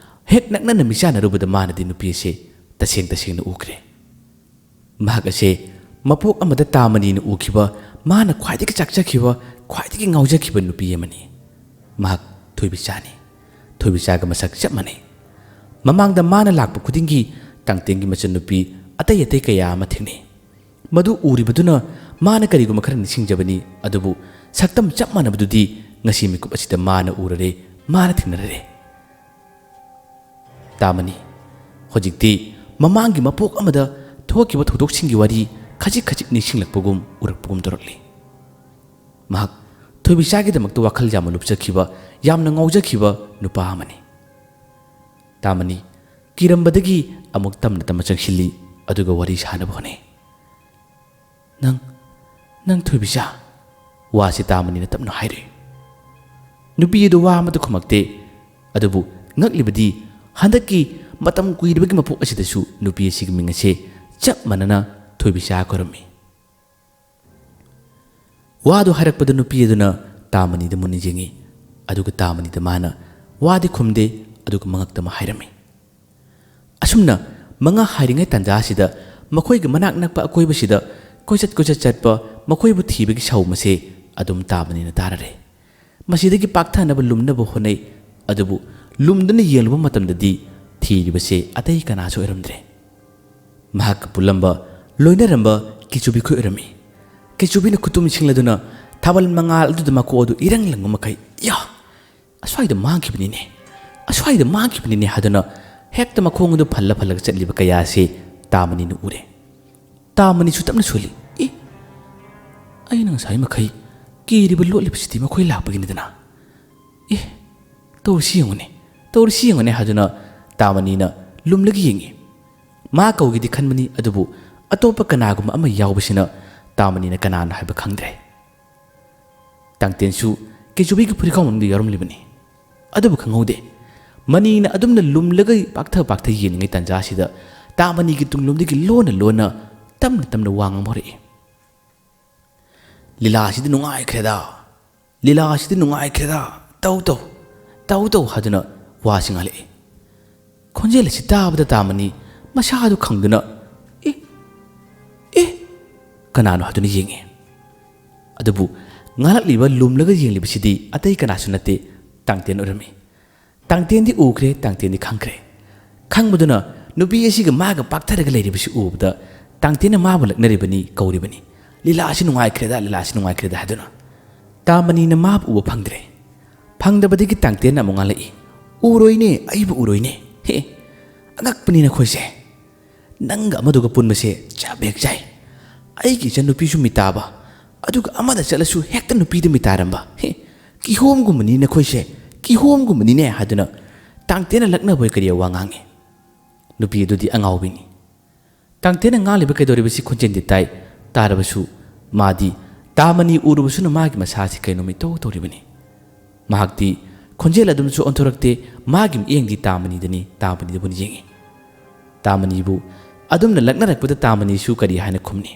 ꯍꯦꯛ ꯅꯛꯅꯅ ꯃꯤꯆꯥꯟꯅꯔꯨꯕꯗ ꯃꯥꯅꯗꯤ ꯅꯨꯄꯤ ꯑꯁꯤ ꯇꯁꯦꯡ ꯇꯁꯦꯡꯅ ꯎꯈ꯭ꯔꯦ꯫ ꯃꯍꯥꯛ ꯑꯁꯦ ꯃꯄꯣꯛ ꯑꯃꯗ ꯇꯥꯃꯅꯤꯅ ꯎꯈꯤꯕ ꯃꯥꯅ ꯈ꯭ꯋꯥꯏꯗꯒꯤ ꯆꯥꯛꯆꯈꯤꯕ, ꯈ꯭ꯋꯥꯏꯗꯒꯤ ꯉꯥꯎꯖꯈꯤꯕ ꯅꯨꯄꯤ ꯑꯃꯅꯤ꯫ ꯃꯍꯥꯛ ꯊꯣꯏꯕꯤꯆꯥꯅꯤ꯫ ꯊꯣꯏꯕꯤꯆꯥꯒ ꯃꯁꯛ ꯆꯞ ꯃꯥꯟꯅꯩ꯫ ꯃꯃꯥꯡꯗ ꯃꯥꯅ ꯂꯥꯛꯄ ꯈꯨꯗꯤꯡꯒꯤ ꯇꯥꯡꯇꯦꯟꯒꯤ ꯃꯆꯟꯅꯨꯄꯤ ꯑꯇꯩ ꯑꯇꯩ ꯀꯌꯥ ꯑꯃ ꯊꯦꯡꯅꯩ꯫ ꯃꯗꯨ ꯎꯔꯤꯕꯗꯨꯅ ꯃꯥꯅ ꯀꯔꯤꯒꯨꯝꯕ ꯈꯔ ꯅꯤꯡꯁꯤꯡꯖꯕꯅꯤ, ꯑꯗꯨꯕꯨ ꯁꯛꯇꯝ ꯆꯞ ꯃꯥꯟꯅꯕꯗꯨꯗꯤ ꯉꯁꯤ ꯃꯤꯀꯨꯞ ꯑꯁꯤꯗ ꯃꯥꯅ ꯎꯔꯔꯦ, ꯃꯥꯅ ꯊꯦꯡꯅꯔꯔꯦ꯫ ꯇꯥꯃꯅꯤ ꯍꯧꯖꯤꯛꯇꯤ ꯃꯃꯥꯡꯒꯤ ꯃꯄꯣꯛ ꯑꯃꯗ ꯊꯣꯛꯈꯤꯕ ꯊꯧꯗꯣꯛꯁꯤꯡꯒꯤ ꯋꯥꯔꯤ ꯈꯖꯤꯛ ꯈꯖꯤꯛ ꯅꯤꯡꯁꯤꯡꯂꯛꯄꯒꯨꯝ ꯎꯔꯛꯄꯒꯨꯝ ꯇꯧꯔꯛꯂꯤ꯫ ꯃꯍꯥꯛ ꯊꯣꯏꯕꯤꯆꯥꯒꯤꯗꯃꯛꯇ ꯋꯥꯈꯜ ꯌꯥꯝꯅ ꯂꯨꯞꯆꯈꯤꯕ, ꯌꯥꯝꯅ ꯉꯥꯎꯖꯈꯤꯕ ꯅꯨꯄꯥ ꯑꯃꯅꯤ꯫ ꯇꯥꯃꯅꯤ ꯀꯤꯔꯝꯕꯗꯒꯤ ꯑꯃꯨꯛ ꯇꯞꯅ ꯇꯞꯅ ꯆꯪꯁꯤꯜꯂꯤ, ꯑꯗꯨꯒ ꯋꯥꯔꯤ ꯁꯥꯅꯕ ꯍꯣꯠꯅꯩ꯫ "ꯅꯪ, ꯅꯪ ꯊꯣꯏꯕꯤꯆꯥ?" ꯋꯥꯁꯤ ꯇꯥꯃꯅꯤꯅ ꯇꯞꯅ ꯍꯥꯏꯔꯨꯏ꯫ ꯅꯨꯄꯤ ꯑꯗꯨ ꯋꯥ ꯑꯃꯠꯇ ꯈꯨꯝꯃꯛꯇꯦ꯫ ꯑꯗꯨꯕꯨ ꯉꯛꯂꯤꯕꯗꯤ ꯍꯟꯗꯛꯀꯤ ꯃꯇꯝ ꯀꯨꯏꯔꯕꯒꯤ ꯃꯄꯣꯛ ꯑꯁꯤꯗꯁꯨ ꯅꯨꯄꯤ ꯑꯁꯤꯒꯤ ꯃꯤꯡ ꯑꯁꯦ ꯆꯞ ꯃꯥꯟꯅꯅ ꯊꯣꯏꯕꯤꯆꯥ ꯀꯧꯔꯝꯃꯤ꯫ ꯋꯥꯗꯨ ꯍꯥꯏꯔꯛꯄꯗ ꯅꯨꯄꯤ ꯑꯗꯨꯅ ꯇꯥꯃꯅꯤꯗ ꯃꯨꯟꯅ ꯌꯦꯡꯉꯤ꯫ ꯑꯗꯨꯒ ꯇꯥꯃꯅꯤꯗ ꯃꯥꯅ ꯋꯥꯗꯤ ꯈꯨꯝꯗꯦ, ꯑꯗꯨꯒ ꯃꯉꯛꯇ ꯑꯃ ꯍꯥꯏꯔꯝꯃꯤ꯫ ꯑꯁꯨꯝꯅ ꯃꯉꯥ ꯍꯥꯏꯔꯤꯉꯩ ꯇꯥꯟꯖꯥ ꯑꯁꯤꯗ ꯃꯈꯣꯏꯒꯤ ꯃꯅꯥꯛ ꯅꯛꯄ ꯑꯀꯣꯏꯕꯁꯤꯗ ꯀꯣꯏꯆꯠ ꯀꯣꯏꯆꯠ ꯆꯠꯄ ꯃꯈꯣꯏꯕꯨ ꯊꯤꯕꯒꯤ ꯁꯧ ꯃꯁꯦ ꯑꯗꯨꯝ ꯇꯥꯃꯅꯤꯅ ꯇꯥꯔꯔꯦ꯫ ꯃꯁꯤꯗꯒꯤ ꯄꯥꯛꯊꯅꯕ ꯂꯨꯝꯅꯕ ꯍꯣꯠꯅꯩ, ꯑꯗꯨꯕꯨ ꯂꯨꯝꯗꯨꯅ ꯌꯦꯡꯂꯨꯕ ꯃꯇꯝꯗꯗꯤ ꯊꯤꯔꯤꯕꯁꯦ ꯑꯇꯩ ꯀꯅꯥꯁꯨ ꯑꯣꯏꯔꯝꯗ꯭ꯔꯦ꯫ ꯃꯍꯥꯛꯀ ꯄꯨꯜꯂꯝꯕ, ꯂꯣꯏꯅꯔꯝꯕ ꯀꯦꯆꯨꯕꯤ ꯈꯣꯏ ꯑꯣꯏꯔꯝꯃꯤ꯫ ꯀꯦꯆꯨꯕꯤꯅ ꯈꯨꯇꯨꯝ ꯁꯤꯡꯂꯗꯨꯅ ꯊꯥꯕꯜ ꯃꯉꯥꯜ ꯑꯗꯨꯗ ꯃꯀꯣꯛ ꯑꯗꯨ ꯏꯔꯪ ꯂꯪꯕ ꯃꯈꯩ, "ꯌꯥ! ꯑꯁ꯭ꯋꯥꯏꯗ ꯃꯥꯡꯈꯤꯕꯅꯤꯅꯦ, ꯑꯁ꯭ꯋꯥꯏꯗ ꯃꯥꯡꯈꯤꯕꯅꯤꯅꯦ" ꯍꯥꯏꯗꯨꯅ ꯍꯦꯛꯇ ꯃꯈꯣꯡ ꯑꯗꯨ ꯐꯜꯂ ꯐꯜꯂꯒ ꯆꯠꯂꯤꯕ ꯀꯌꯥ ꯑꯁꯤ ꯇꯥꯃꯅꯤꯅ ꯎꯔꯦ꯫ ꯇꯥꯃꯅꯤꯁꯨ ꯇꯞꯅ ꯁꯣꯜꯂꯤ꯫ "ꯑꯦ, ꯑꯩꯅ ꯉꯁꯥꯏ ꯃꯈꯩ ꯀꯤꯔꯤꯕ ꯂꯣꯠꯂꯤꯕꯁꯤꯗꯤ ꯃꯈꯣꯏ ꯂꯥꯛꯄꯒꯤꯅꯤꯗꯅ꯫ ꯑꯦ, ꯇꯧꯔꯤꯁꯤ ꯌꯦꯡꯉꯨꯅꯦ, ꯇꯧꯔꯤꯁꯤ ꯌꯦꯡꯉꯨꯅꯦ" ꯍꯥꯏꯗꯨꯅ ꯇꯥꯃꯅꯤꯅ ꯂꯨꯝꯂꯒ ꯌꯦꯡꯉꯤ꯫ ꯃꯥ ꯀꯧꯒꯦꯗꯤ ꯈꯟꯕꯅꯤ, ꯑꯗꯨꯕꯨ ꯑꯇꯣꯞꯄ ꯀꯅꯥꯒꯨꯝꯕ ꯑꯃ ꯌꯥꯎꯕꯁꯤꯅ ꯇꯥꯃꯅꯤꯅ ꯀꯅꯥꯅꯣ ꯍꯥꯏꯕ ꯈꯪꯗ꯭ꯔꯦ꯫ ꯇꯥꯡꯇꯦꯟꯁꯨ ꯀꯦꯆꯨꯕꯤꯒꯤ ꯐꯨꯔꯤꯈꯥꯎ ꯃꯅꯨꯡꯗ ꯌꯥꯎꯔꯝꯂꯤꯕꯅꯤ꯫ ꯑꯗꯨꯕꯨ ꯈꯪꯍꯧꯗꯦ꯫ ꯃꯅꯤꯅ ꯑꯗꯨꯝꯅ ꯂꯨꯝꯂꯒ ꯄꯥꯛꯊ ꯄꯥꯛꯊ ꯌꯦꯡꯂꯤꯉꯩ ꯇꯥꯟꯖꯥꯁꯤꯗ ꯇꯥꯃꯅꯤꯒꯤ ꯇꯨꯡꯂꯣꯝꯗꯒꯤ ꯂꯣꯟꯅ ꯂꯣꯟꯅ ꯇꯞꯅ ꯇꯞꯅ ꯋꯥ ꯉꯥꯡꯕ ꯍꯧꯔꯛꯏ꯫ "ꯂꯤꯂꯥꯁꯤꯗꯤ ꯅꯨꯡꯉꯥꯏꯈ꯭ꯔꯦꯗ, ꯂꯤꯂꯥꯁꯤꯗꯤ ꯅꯨꯡꯉꯥꯏꯈ꯭ꯔꯦꯗ, ꯇꯧ ꯇꯧ, ꯇꯧ ꯇꯧ" ꯍꯥꯏꯗꯨꯅ ꯋꯥꯁꯤ ꯉꯥꯡꯂꯛꯏ꯫ ꯈꯣꯟꯖꯦꯜ ꯑꯁꯤ ꯇꯥꯕꯗ ꯇꯥꯃꯅꯤ ꯃꯁꯥꯗꯨ ꯈꯪꯗꯨꯅ "ꯑꯦ, ꯑꯦ, ꯀꯅꯥꯅꯣ?" ꯍꯥꯏꯗꯨꯅ ꯌꯦꯡꯉꯤ꯫ ꯑꯗꯨꯕꯨ ꯉꯥꯡꯂꯛꯂꯤꯕ, ꯂꯨꯝꯂꯒ ꯌꯦꯡꯂꯤꯕꯁꯤꯗꯤ ꯑꯇꯩ ꯀꯅꯥꯁꯨ ꯅꯠꯇꯦ, ꯇꯥꯡꯇꯦꯟ ꯑꯣꯏꯔꯝꯃꯤ꯫ ꯇꯥꯡꯇꯦꯟꯗꯤ ꯎꯈ꯭ꯔꯦ, ꯇꯥꯡꯇꯦꯟꯗꯤ ꯈꯪꯈ꯭ꯔꯦ꯫ ꯈꯪꯕꯗꯨꯅ ꯅꯨꯄꯤ ꯑꯁꯤꯒ ꯃꯥꯒ ꯄꯥꯛꯊꯔꯒ ꯂꯩꯔꯤꯕꯁꯤ ꯎꯕꯗ ꯇꯥꯡꯇꯦꯟꯅ ꯃꯥꯕꯨ ꯂꯛꯅꯔꯤꯕꯅꯤ, ꯀꯧꯔꯤꯕꯅꯤ, "ꯂꯤꯂꯥ ꯑꯁꯤ ꯅꯨꯡꯉꯥꯏꯈ꯭ꯔꯦꯗ, ꯂꯤꯂꯥ ꯑꯁꯤ ꯅꯨꯡꯉꯥꯏꯈ꯭ꯔꯦꯗ" ꯍꯥꯏꯗꯨꯅ꯫ ꯇꯥꯃꯅꯤꯅ ꯃꯥꯕꯨ ꯎꯕ ꯐꯪꯗ꯭ꯔꯦ꯫ ꯐꯪꯗꯕꯗꯒꯤ ꯇꯥꯡꯇꯦꯟꯅ ꯑꯃꯨꯛ ꯉꯥꯡꯂꯛꯏ, "ꯎꯔꯣꯏꯅꯦ, ꯑꯩꯕꯨ ꯎꯔꯣꯏꯅꯦ꯫ ꯍꯦ, ꯑꯉꯛꯄꯅꯤ ꯅꯈꯣꯏꯁꯦ꯫ ꯅꯪꯒ ꯑꯃꯗꯨꯒ ꯄꯨꯟꯕꯁꯦ ꯆꯞ ꯍꯦꯛ ꯆꯥꯏ꯫ ꯑꯩꯒꯤ ꯏꯆꯟꯅꯨꯄꯤꯁꯨ ꯃꯤꯇꯥꯕ, ꯑꯗꯨꯒ ꯑꯃꯗ ꯆꯠꯂꯁꯨ ꯍꯦꯛꯇ ꯅꯨꯄꯤꯗ ꯃꯤꯇꯥꯔꯝꯕ꯫ ꯍꯦ, ꯀꯤꯍꯣꯝꯒꯨꯝꯕꯅꯤ ꯅꯈꯣꯏꯁꯦ, ꯀꯤꯍꯣꯝꯒꯨꯝꯕꯅꯤꯅꯦ" ꯍꯥꯏꯗꯨꯅ ꯇꯥꯡꯇꯦꯟꯅ ꯂꯛꯅꯕꯣꯏ ꯀꯔꯤ ꯋꯥ ꯉꯥꯡꯉꯤ꯫ ꯅꯨꯄꯤ ꯑꯗꯨꯗꯤ ꯑꯉꯥꯎꯕꯤꯅꯤ꯫ ꯇꯥꯡꯇꯦꯟꯅ ꯉꯥꯡꯂꯤꯕ ꯀꯩꯗꯧꯔꯤꯕꯁꯤ ꯈꯣꯟꯖꯦꯜꯗꯤ ꯇꯥꯏ, ꯇꯥꯔꯕꯁꯨ ꯃꯥꯗꯤ ꯇꯥꯃꯅꯤ ꯎꯔꯨꯕꯁꯨꯅ ꯃꯥꯒꯤ ꯃꯁꯥꯁꯤ ꯀꯩꯅꯣꯝ ꯏꯇꯧ ꯇꯧꯔꯤꯕꯅꯤ꯫ ꯃꯍꯥꯛꯇꯤ ꯈꯣꯟꯖꯦꯜ ꯑꯗꯨꯝꯁꯨ ꯑꯣꯟꯊꯣꯔꯛꯇꯦ, ꯃꯥꯒꯤ ꯃꯤꯠꯌꯦꯡꯗꯤ ꯇꯥꯃꯅꯤꯗꯅꯤ, ꯇꯥꯃꯅꯤꯗꯕꯨꯅꯤ ꯌꯦꯡꯉꯤ꯫ ꯇꯥꯃꯅꯤꯕꯨ ꯑꯗꯨꯝꯅ ꯂꯛꯅꯔꯛꯄꯗ ꯇꯥꯃꯅꯤꯁꯨ ꯀꯔꯤ ꯍꯥꯏꯅ ꯈꯨꯝꯅꯤ?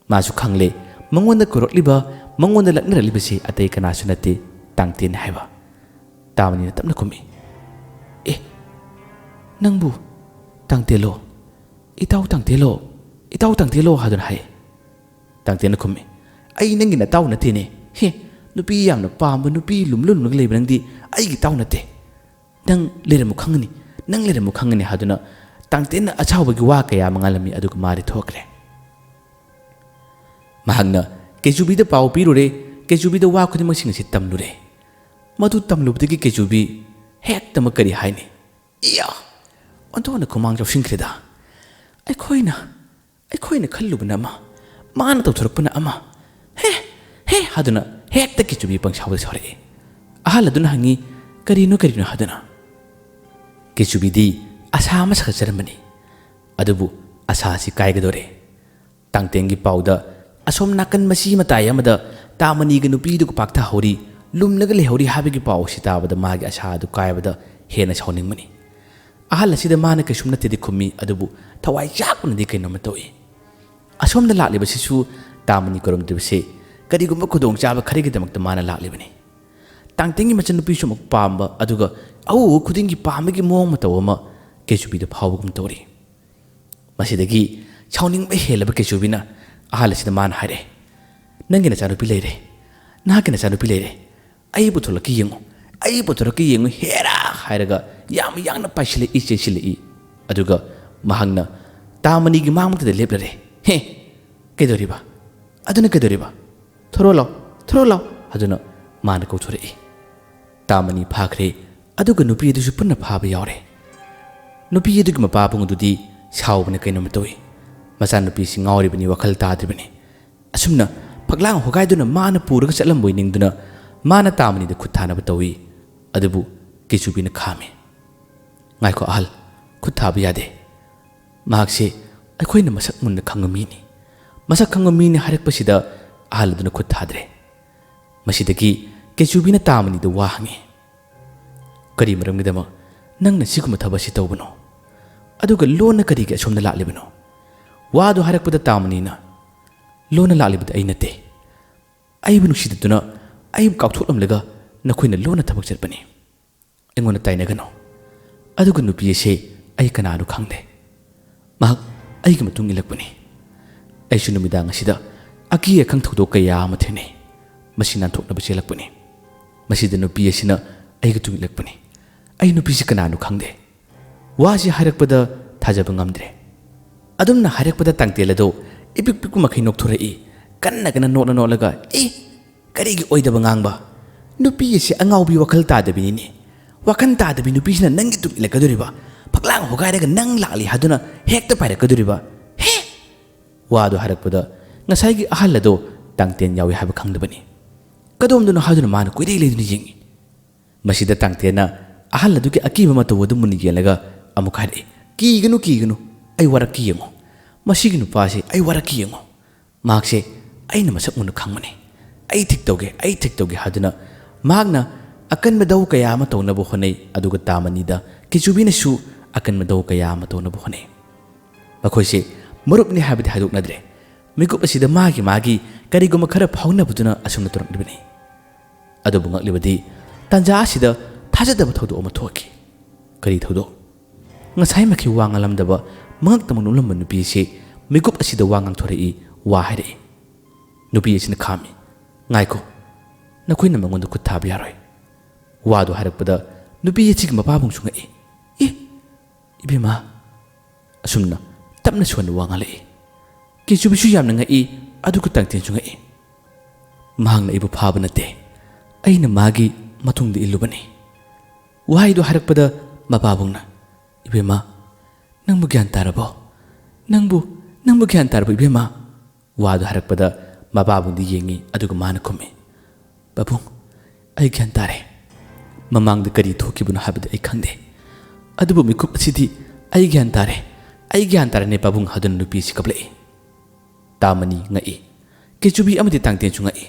ꯃꯥꯁꯨ ꯈꯪꯂꯦ, ꯃꯉꯣꯟꯗ ꯀꯧꯔꯛꯂꯤꯕ, ꯃꯉꯣꯟꯗ ꯂꯛꯅꯔꯛꯂꯤꯕꯁꯤ ꯑꯇꯩ ꯀꯅꯥꯁꯨ ꯅꯠꯇꯦ, ꯇꯥꯡꯇꯦꯟ ꯍꯥꯏꯕ꯫ ꯇꯥꯃꯅꯤꯅ ꯇꯞꯅ ꯈꯨꯝꯃꯤ, "ꯑꯦ, ꯅꯪꯕꯨ ꯇꯥꯡꯇꯦꯜꯂꯣ? ꯏꯇꯥꯎ ꯇꯥꯡꯇꯦꯜꯂꯣ? ꯏꯇꯥꯎ ꯇꯥꯡꯇꯦꯜꯂꯣ?" ꯍꯥꯏꯗꯨꯅ ꯍꯥꯏ꯫ ꯇꯥꯡꯇꯦꯟꯅ ꯈꯨꯝꯃꯤ, "ꯑꯩ ꯅꯪꯒꯤ ꯅꯇꯥꯎ ꯅꯠꯇꯦꯅꯦ꯫ ꯍꯦ, ꯅꯨꯄꯤ ꯌꯥꯝꯅ ꯄꯥꯝꯕ, ꯅꯨꯄꯤ ꯂꯨꯝꯂ ꯂꯨꯝꯂꯒ ꯂꯩꯕ ꯅꯪꯗꯤ ꯑꯩꯒꯤ ꯏꯇꯥꯎ ꯅꯠꯇꯦ꯫ ꯅꯪ ꯂꯩꯔꯝꯃꯨ ꯈꯪꯒꯅꯤ, ꯅꯪ ꯂꯩꯔꯝꯃꯨ ꯈꯪꯒꯅꯤ" ꯍꯥꯏꯗꯨꯅ ꯇꯥꯡꯇꯦꯟꯅ ꯑꯁꯥꯎꯕꯒꯤ ꯋꯥ ꯀꯌꯥ ꯑꯃ ꯉꯥꯡꯂꯝꯃꯤ, ꯑꯗꯨꯒ ꯃꯥꯗꯤ ꯊꯣꯛꯈ꯭ꯔꯦ꯫ ꯃꯍꯥꯛꯅ ꯀꯦꯆꯨꯕꯤꯗ ꯄꯥꯎ ꯄꯤꯔꯨꯔꯦ, ꯀꯦꯆꯨꯕꯤꯗ ꯋꯥ ꯈꯨꯗꯤꯡꯃꯛꯁꯤꯡ ꯑꯁꯤ ꯇꯝꯂꯨꯔꯦ꯫ ꯃꯗꯨ ꯇꯝꯂꯨꯕꯗꯒꯤ ꯀꯦꯆꯨꯕꯤ ꯍꯦꯛꯇꯃꯛ ꯀꯔꯤ ꯍꯥꯏꯅꯤ? ꯏꯌꯥ! ꯑꯣꯟꯊꯣꯛꯅ ꯈꯨꯃꯥꯡ ꯆꯥꯎꯁꯤꯟꯈ꯭ꯔꯦꯗ꯫ ꯑꯩꯈꯣꯏꯅ, ꯑꯩꯈꯣꯏꯅ ꯈꯜꯂꯨꯕꯅ ꯑꯃ, ꯃꯥꯅ ꯇꯧꯊꯣꯔꯛꯄꯅ ꯑꯃ꯫ "ꯍꯦ, ꯍꯦ" ꯍꯥꯏꯗꯨꯅ ꯍꯦꯛꯇ ꯀꯦꯆꯨꯕꯤ ꯄꯪꯁꯥꯎꯗ ꯁꯥꯎꯔꯛꯏ꯫ ꯑꯍꯜ ꯑꯗꯨꯅ ꯍꯪꯉꯤ, "ꯀꯔꯤꯅꯣ, ꯀꯔꯤꯅꯣ?" ꯍꯥꯏꯗꯨꯅ꯫ ꯀꯦꯆꯨꯕꯤꯗꯤ ꯑꯁꯥ ꯑꯃ ꯁꯥꯒꯠꯆꯔꯝꯕꯅꯤ꯫ ꯑꯗꯨꯕꯨ ꯑꯁꯥ ꯑꯁꯤ ꯀꯥꯏꯒꯗꯧꯔꯦ꯫ ꯇꯥꯡꯇꯦꯟꯒꯤ ꯄꯥꯎꯗ ꯑꯁꯣꯝ ꯅꯥꯀꯟ ꯃꯁꯤ ꯃꯇꯥꯏ ꯑꯃꯗ ꯇꯥꯃꯅꯤꯒ ꯅꯨꯄꯤꯗꯨꯒ ꯄꯥꯛꯊꯍꯧꯔꯤ, ꯂꯨꯝꯂꯒ ꯂꯩꯍꯧꯔꯤ ꯍꯥꯏꯕꯒꯤ ꯄꯥꯎ ꯑꯁꯤ ꯇꯥꯕꯗ ꯃꯥꯒꯤ ꯑꯁꯥ ꯑꯗꯨ ꯀꯥꯏꯕꯗ ꯍꯦꯟꯅ ꯁꯥꯎꯅꯤꯡꯕꯅꯤ꯫ ꯑꯍꯜ ꯑꯁꯤꯗ ꯃꯥꯅ ꯀꯩꯁꯨꯝ ꯅꯠꯇꯦꯗꯤ ꯈꯨꯝꯃꯤ, ꯑꯗꯨꯕꯨ ꯊꯋꯥꯏ ꯆꯥꯛꯄꯅꯗꯤ ꯀꯩꯅꯣꯝꯃ ꯇꯧꯏ꯫ ꯑꯁꯣꯝꯗ ꯂꯥꯛꯂꯤꯕꯁꯤꯁꯨ ꯇꯥꯃꯅꯤ ꯀꯧꯔꯝꯗ꯭ꯔꯤꯕꯁꯦ ꯀꯔꯤꯒꯨꯝꯕ ꯈꯨꯗꯣꯡꯆꯥꯕ ꯈꯔꯒꯤꯗꯃꯛꯇ ꯃꯥꯅ ꯂꯥꯛꯂꯤꯕꯅꯤ꯫ ꯇꯥꯡꯇꯦꯟꯒꯤ ꯃꯆꯟꯅꯨꯄꯤꯁꯨ ꯑꯃꯨꯛ ꯄꯥꯝꯕ, ꯑꯗꯨꯒ ꯑꯎ ꯑꯎ ꯈꯨꯗꯤꯡꯒꯤ ꯄꯥꯝꯕꯒꯤ ꯃꯑꯣꯡ ꯃꯇꯧ ꯑꯃ ꯀꯦꯆꯨꯕꯤꯗ ꯐꯥꯎꯕꯒꯨꯝ ꯇꯧꯔꯤ꯫ ꯃꯁꯤꯗꯒꯤ ꯁꯥꯎꯅꯤꯡꯕ ꯍꯦꯜꯂꯕ ꯀꯦꯆꯨꯕꯤꯅ ꯑꯍꯜ ꯑꯁꯤꯗ ꯃꯥꯅ ꯍꯥꯏꯔꯛꯑꯦ, "ꯅꯪꯒꯤ ꯅꯆꯥꯅꯨꯄꯤ ꯂꯩꯔꯦ, ꯅꯍꯥꯛꯀꯤ ꯅꯆꯥꯅꯨꯄꯤ ꯂꯩꯔꯦ꯫ ꯑꯩ ꯄꯨꯊꯣꯂꯛꯀꯦ ꯌꯦꯡꯉꯨ, ꯑꯩ ꯄꯨꯊꯣꯂꯛꯀꯦ ꯌꯦꯡꯉꯨ, ꯍꯦꯔꯥ!" ꯍꯥꯏꯔꯒ ꯌꯥꯝ ꯌꯥꯡꯅ ꯄꯥꯏꯁꯤꯜꯂꯛꯏ, ꯆꯦꯟꯁꯤꯜꯂꯛꯏ꯫ ꯑꯗꯨꯒ ꯃꯍꯥꯛꯅ ꯇꯥꯃꯅꯤꯒꯤ ꯃꯥꯡꯃꯛꯇꯗ ꯂꯦꯞꯂꯔꯦ꯫ "ꯍꯦ, ꯀꯩꯗꯧꯔꯤꯕ? ꯑꯗꯨꯅ ꯀꯩꯗꯧꯔꯤꯕ? ꯊꯣꯔꯛꯑꯣ ꯂꯥꯎ, ꯊꯣꯔꯛꯑꯣ ꯂꯥꯎ!" ꯑꯗꯨꯅ ꯃꯥꯅ ꯀꯧꯊꯣꯔꯛꯏ꯫ ꯇꯥꯃꯅꯤ ꯐꯥꯈ꯭ꯔꯦ, ꯑꯗꯨꯒ ꯅꯨꯄꯤ ꯑꯗꯨꯁꯨ ꯄꯨꯟꯅ ꯐꯥꯕ ꯌꯥꯎꯔꯦ꯫ ꯅꯨꯄꯤ ꯑꯗꯨꯒꯤ ꯃꯄꯥꯕꯨꯡ ꯑꯗꯨꯗꯤ ꯁꯥꯎꯕꯅ ꯀꯩꯅꯣꯝꯃ ꯇꯧꯏ꯫ ꯃꯆꯥꯅꯨꯄꯤꯁꯤ ꯉꯥꯎꯔꯤꯕꯅꯤ, ꯋꯥꯈꯜ ꯇꯥꯗ꯭ꯔꯤꯕꯅꯤ꯫ ꯑꯁꯨꯝꯅ ꯐꯛꯂꯥꯡ ꯍꯣꯒꯥꯏꯗꯨꯅ ꯃꯥꯅ ꯄꯨꯔꯒ ꯆꯠꯂꯝꯕꯣꯏ ꯅꯤꯡꯗꯨꯅ ꯃꯥꯅ ꯇꯥꯃꯅꯤꯗ ꯈꯨꯠ ꯊꯥꯅꯕ ꯇꯧꯏ꯫ ꯑꯗꯨꯕꯨ ꯀꯦꯆꯨꯕꯤꯅ ꯈꯥꯝꯃꯤ꯫ "ꯉꯥꯏꯈꯣ ꯑꯍꯜ, ꯈꯨꯠ ꯊꯥꯕ ꯌꯥꯗꯦ꯫ ꯃꯍꯥꯛꯁꯦ ꯑꯩꯈꯣꯏꯅ ꯃꯁꯛ ꯃꯨꯟꯅ ꯈꯪꯕ ꯃꯤꯅꯤ꯫ ꯃꯁꯛ ꯈꯪꯕ ꯃꯤꯅꯤ" ꯍꯥꯏꯔꯛꯄꯁꯤꯗ ꯑꯍꯜ ꯑꯗꯨꯅ ꯈꯨꯠ ꯊꯥꯗ꯭ꯔꯦ꯫ ꯃꯁꯤꯗꯒꯤ ꯀꯦꯆꯨꯕꯤꯅ ꯇꯥꯃꯅꯤꯗ ꯋꯥ ꯍꯪꯉꯤ꯫ "ꯀꯔꯤ ꯃꯔꯝꯒꯤꯗꯃꯛ ꯅꯪꯅ ꯁꯤꯒꯨꯝꯕ ꯊꯕꯛ ꯑꯁꯤ ꯇꯧꯕꯅꯣ? ꯑꯗꯨꯒ ꯂꯣꯟꯅ ꯀꯔꯤꯒꯤ ꯑꯁꯣꯝꯗ ꯂꯥꯛꯂꯤꯕꯅꯣ?" ꯋꯥꯗꯨ ꯍꯥꯏꯔꯛꯄꯗ ꯇꯥꯃꯅꯤꯅ, "ꯂꯣꯟꯅ ꯂꯥꯛꯂꯤꯕꯗꯤ ꯑꯩ ꯅꯠꯇꯦ꯫ ꯑꯩꯕꯨ ꯅꯨꯡꯁꯤꯗꯗꯨꯅ ꯑꯩꯕꯨ ꯀꯥꯎꯊꯣꯛꯂꯝꯂꯒ ꯅꯈꯣꯏꯅ ꯂꯣꯟꯅ ꯊꯕꯛ ꯆꯠꯄꯅꯤ꯫ ꯑꯩꯉꯣꯟꯗ ꯇꯥꯏꯅꯒꯅꯨ꯫ ꯑꯗꯨꯒ ꯅꯨꯄꯤ ꯑꯁꯤ ꯑꯩ ꯀꯅꯥꯅꯣ ꯈꯪꯗꯦ꯫ ꯃꯍꯥꯛ ꯑꯩꯒꯤ ꯃꯇꯨꯡ ꯏꯜꯂꯛꯄꯅꯤ꯫ ꯑꯩꯁꯨ ꯅꯨꯃꯤꯗꯥꯡ ꯑꯁꯤꯗ ꯑꯀꯤ ꯑꯈꯪ ꯊꯧꯗꯣꯛ ꯀꯌꯥ ꯑꯃ ꯊꯦꯡꯅꯩ꯫ ꯃꯁꯤ ꯅꯥꯟꯊꯣꯛꯅꯕ ꯆꯦꯜꯂꯛꯄꯅꯤ꯫ ꯃꯁꯤꯗ ꯅꯨꯄꯤ ꯑꯁꯤꯅ ꯑꯩꯒꯤ ꯇꯨꯡ ꯏꯜꯂꯛꯄꯅꯤ꯫ ꯑꯩ ꯅꯨꯄꯤꯁꯤ ꯀꯅꯥꯅꯣ ꯈꯪꯗꯦ꯫" ꯋꯥꯁꯤ ꯍꯥꯏꯔꯛꯄꯗ ꯊꯥꯖꯕ ꯉꯝꯗ꯭ꯔꯦ꯫ ꯑꯗꯨꯝꯅ ꯍꯥꯏꯔꯛꯄꯗ ꯇꯥꯡꯇꯦꯜ ꯑꯗꯣ ꯏꯄꯤꯛ ꯄꯤꯛꯄ ꯃꯈꯩ ꯅꯣꯛꯊꯣꯔꯛꯏ꯫ ꯀꯟꯅ ꯀꯟꯅ ꯅꯣꯛꯅ ꯅꯣꯛꯂꯒ, "ꯑꯦ, ꯀꯔꯤꯒꯤ ꯑꯣꯏꯗꯕ ꯉꯥꯡꯕ? ꯅꯨꯄꯤ ꯑꯁꯤ ꯑꯉꯥꯎꯕꯤ ꯋꯥꯈꯜ ꯇꯥꯗꯕꯤꯅꯤꯅꯦ꯫ ꯋꯥꯈꯜ ꯇꯥꯗꯕꯤ ꯅꯨꯄꯤꯁꯤꯅ ꯅꯪꯒꯤ ꯇꯨꯡ ꯏꯜꯂꯛꯀꯗꯣꯔꯤꯕ? ꯐꯛꯂꯥꯡ ꯍꯣꯒꯥꯏꯔꯒ ꯅꯪ ꯂꯥꯛꯂꯤ ꯍꯥꯏꯗꯨꯅ ꯍꯦꯛꯇ ꯄꯥꯏꯔꯛꯀꯗꯣꯔꯤꯕ? ꯍꯦ!" ꯋꯥꯗꯨ ꯍꯥꯏꯔꯛꯄꯗ ꯉꯁꯥꯏꯒꯤ ꯑꯍꯜ ꯑꯗꯣ ꯇꯥꯡꯇꯦꯟ ꯌꯥꯎꯏ ꯍꯥꯏꯕ ꯈꯪꯗꯕꯅꯤ꯫ ꯀꯗꯣꯝꯗꯅꯣ ꯍꯥꯏꯗꯨꯅ ꯃꯥꯅ ꯀꯣꯏꯂꯩ ꯂꯩꯗꯨꯅ ꯌꯦꯡꯏ꯫ ꯃꯁꯤꯗ ꯇꯥꯡꯇꯦꯟꯅ ꯑꯍꯜ ꯑꯗꯨꯒꯤ ꯑꯀꯤꯕ ꯃꯇꯧ ꯑꯗꯨ ꯃꯨꯟꯅ ꯌꯦꯡꯂꯒ ꯑꯃꯨꯛ ꯍꯥꯏꯔꯛꯏ, "ꯀꯤꯒꯅꯨ, ꯀꯤꯒꯅꯨ, ꯑꯩ ꯋꯥꯔꯛꯀꯦ ꯌꯦꯡꯉꯨ꯫ ꯃꯁꯤꯒꯤ ꯅꯨꯄꯥꯁꯤ ꯑꯩ ꯋꯥꯔꯛꯀꯦ ꯌꯦꯡꯉꯨ꯫ ꯃꯍꯥꯛꯁꯦ ꯑꯩꯅ ꯃꯁꯛ ꯃꯨꯟꯅ ꯈꯪꯕꯅꯤ꯫ ꯑꯩ ꯊꯤꯛ ꯇꯧꯒꯦ, ꯑꯩ ꯊꯤꯛ ꯇꯧꯒꯦ" ꯍꯥꯏꯗꯨꯅ ꯃꯍꯥꯛꯅ ꯑꯀꯟꯕ ꯗꯧ ꯀꯌꯥ ꯑꯃ ꯇꯧꯅꯕ ꯍꯣꯠꯅꯩ꯫ ꯑꯗꯨꯒ ꯇꯥꯃꯅꯤꯗ ꯀꯦꯆꯨꯕꯤꯅꯁꯨ ꯑꯀꯟꯕ ꯗꯧ ꯀꯌꯥ ꯑꯃ ꯇꯧꯅꯕ ꯍꯣꯠꯅꯩ꯫ ꯃꯈꯣꯏꯁꯦ ꯃꯔꯨꯞꯅꯤ ꯍꯥꯏꯕꯗꯤ ꯍꯥꯏꯗꯣꯛꯅꯗ꯭ꯔꯦ꯫ ꯃꯤꯀꯨꯞ ꯑꯁꯤꯗ ꯃꯥꯒꯤ ꯃꯥꯒꯤ ꯀꯔꯤꯒꯨꯝꯕ ꯈꯔ ꯐꯥꯎꯅꯕꯗꯨꯅ ꯑꯁꯨꯝꯅ ꯇꯧꯔꯛꯂꯤꯕꯅꯤ꯫ ꯑꯗꯨꯕꯨ ꯉꯛꯂꯤꯕꯗꯤ ꯇꯥꯟꯖꯥ ꯑꯁꯤꯗ ꯊꯥꯖꯗꯕ ꯊꯧꯗꯣꯛ ꯑꯃ ꯊꯣꯛꯈꯤ꯫ ꯀꯔꯤ ꯊꯧꯗꯣꯛ? ꯉꯁꯥꯏꯃꯛꯀꯤ ꯋꯥ ꯉꯥꯡꯂꯝꯗꯕ ꯃꯉꯛꯇꯃꯛ ꯅꯣꯛꯂꯝꯕ ꯅꯨꯄꯤ ꯑꯁꯤ ꯃꯤꯀꯨꯞ ꯑꯁꯤꯗ ꯋꯥ ꯉꯥꯡꯊꯣꯔꯛꯏ, ꯋꯥ ꯍꯥꯏꯔꯛꯏ꯫ ꯅꯨꯄꯤ ꯑꯁꯤꯅ ꯈꯥꯝꯃꯤ꯫ "ꯉꯥꯏꯈꯣ, ꯅꯈꯣꯏꯅ ꯃꯉꯣꯟꯗ ꯈꯨꯠ ꯊꯥꯕ ꯌꯥꯔꯣꯏ꯫" ꯋꯥꯗꯨ ꯍꯥꯏꯔꯛꯄꯗ ꯅꯨꯄꯤ ꯑꯁꯤꯒꯤ ꯃꯄꯥꯕꯨꯡꯁꯨ ꯉꯛꯏ꯫ "ꯑꯦ, ꯏꯕꯦꯝꯃ!" ꯑꯁꯨꯝꯅ ꯇꯞꯅ ꯁꯣꯟꯅ ꯋꯥ ꯉꯥꯡꯂꯛꯏ꯫ ꯀꯦꯆꯨꯕꯤꯁꯨ ꯌꯥꯝꯅ ꯉꯛꯏ, ꯑꯗꯨꯒ ꯇꯥꯡꯇꯦꯟꯁꯨ ꯉꯛꯏ꯫ "ꯃꯍꯥꯛꯅ ꯑꯩꯕꯨ ꯐꯥꯕ ꯅꯠꯇꯦ, ꯑꯩꯅ ꯃꯥꯒꯤ ꯃꯇꯨꯡꯗ ꯏꯜꯂꯨꯕꯅꯤ꯫" ꯋꯥꯍꯩꯗꯨ ꯍꯥꯏꯔꯛꯄꯗ ꯃꯄꯥꯕꯨꯡꯅ, "ꯏꯕꯦꯝꯃ, ꯅꯪꯕꯨ ꯒ꯭ꯌꯥꯟ ꯇꯥꯔꯕꯣ? ꯅꯪꯕꯨ, ꯅꯪꯕꯨ ꯒ꯭ꯌꯥꯟ ꯇꯥꯔꯕꯣ, ꯏꯕꯦꯝꯃ?" ꯋꯥꯗꯨ ꯍꯥꯏꯔꯛꯄꯗ ꯃꯄꯥꯕꯨꯡꯗꯤ ꯌꯦꯡꯉꯤ, ꯑꯗꯨꯒ ꯃꯥꯅ ꯈꯨꯝꯃꯤ, "ꯄꯥꯕꯨꯡ, ꯑꯩ ꯒ꯭ꯌꯥꯟ ꯇꯥꯔꯦ꯫ ꯃꯃꯥꯡꯗ ꯀꯔꯤ ꯊꯣꯛꯈꯤꯕꯅꯣ ꯍꯥꯏꯕꯗꯤ ꯑꯩ ꯈꯪꯗꯦ, ꯑꯗꯨꯕꯨ ꯃꯤꯀꯨꯞ ꯑꯁꯤꯗꯤ ꯑꯩ ꯒ꯭ꯌꯥꯟ ꯇꯥꯔꯦ꯫ ꯑꯩ ꯒ꯭ꯌꯥꯟ ꯇꯥꯔꯦꯅꯦ, ꯄꯥꯕꯨꯡ" ꯍꯥꯏꯗꯨꯅ ꯅꯨꯄꯤ ꯑꯁꯤ ꯀꯞꯂꯛꯏ꯫ ꯇꯥꯃꯅꯤ ꯉꯛꯏ꯫ ꯀꯦꯆꯨꯕꯤ ꯑꯃꯗꯤ ꯇꯥꯡꯇꯦꯟꯁꯨ ꯉꯛꯏ꯫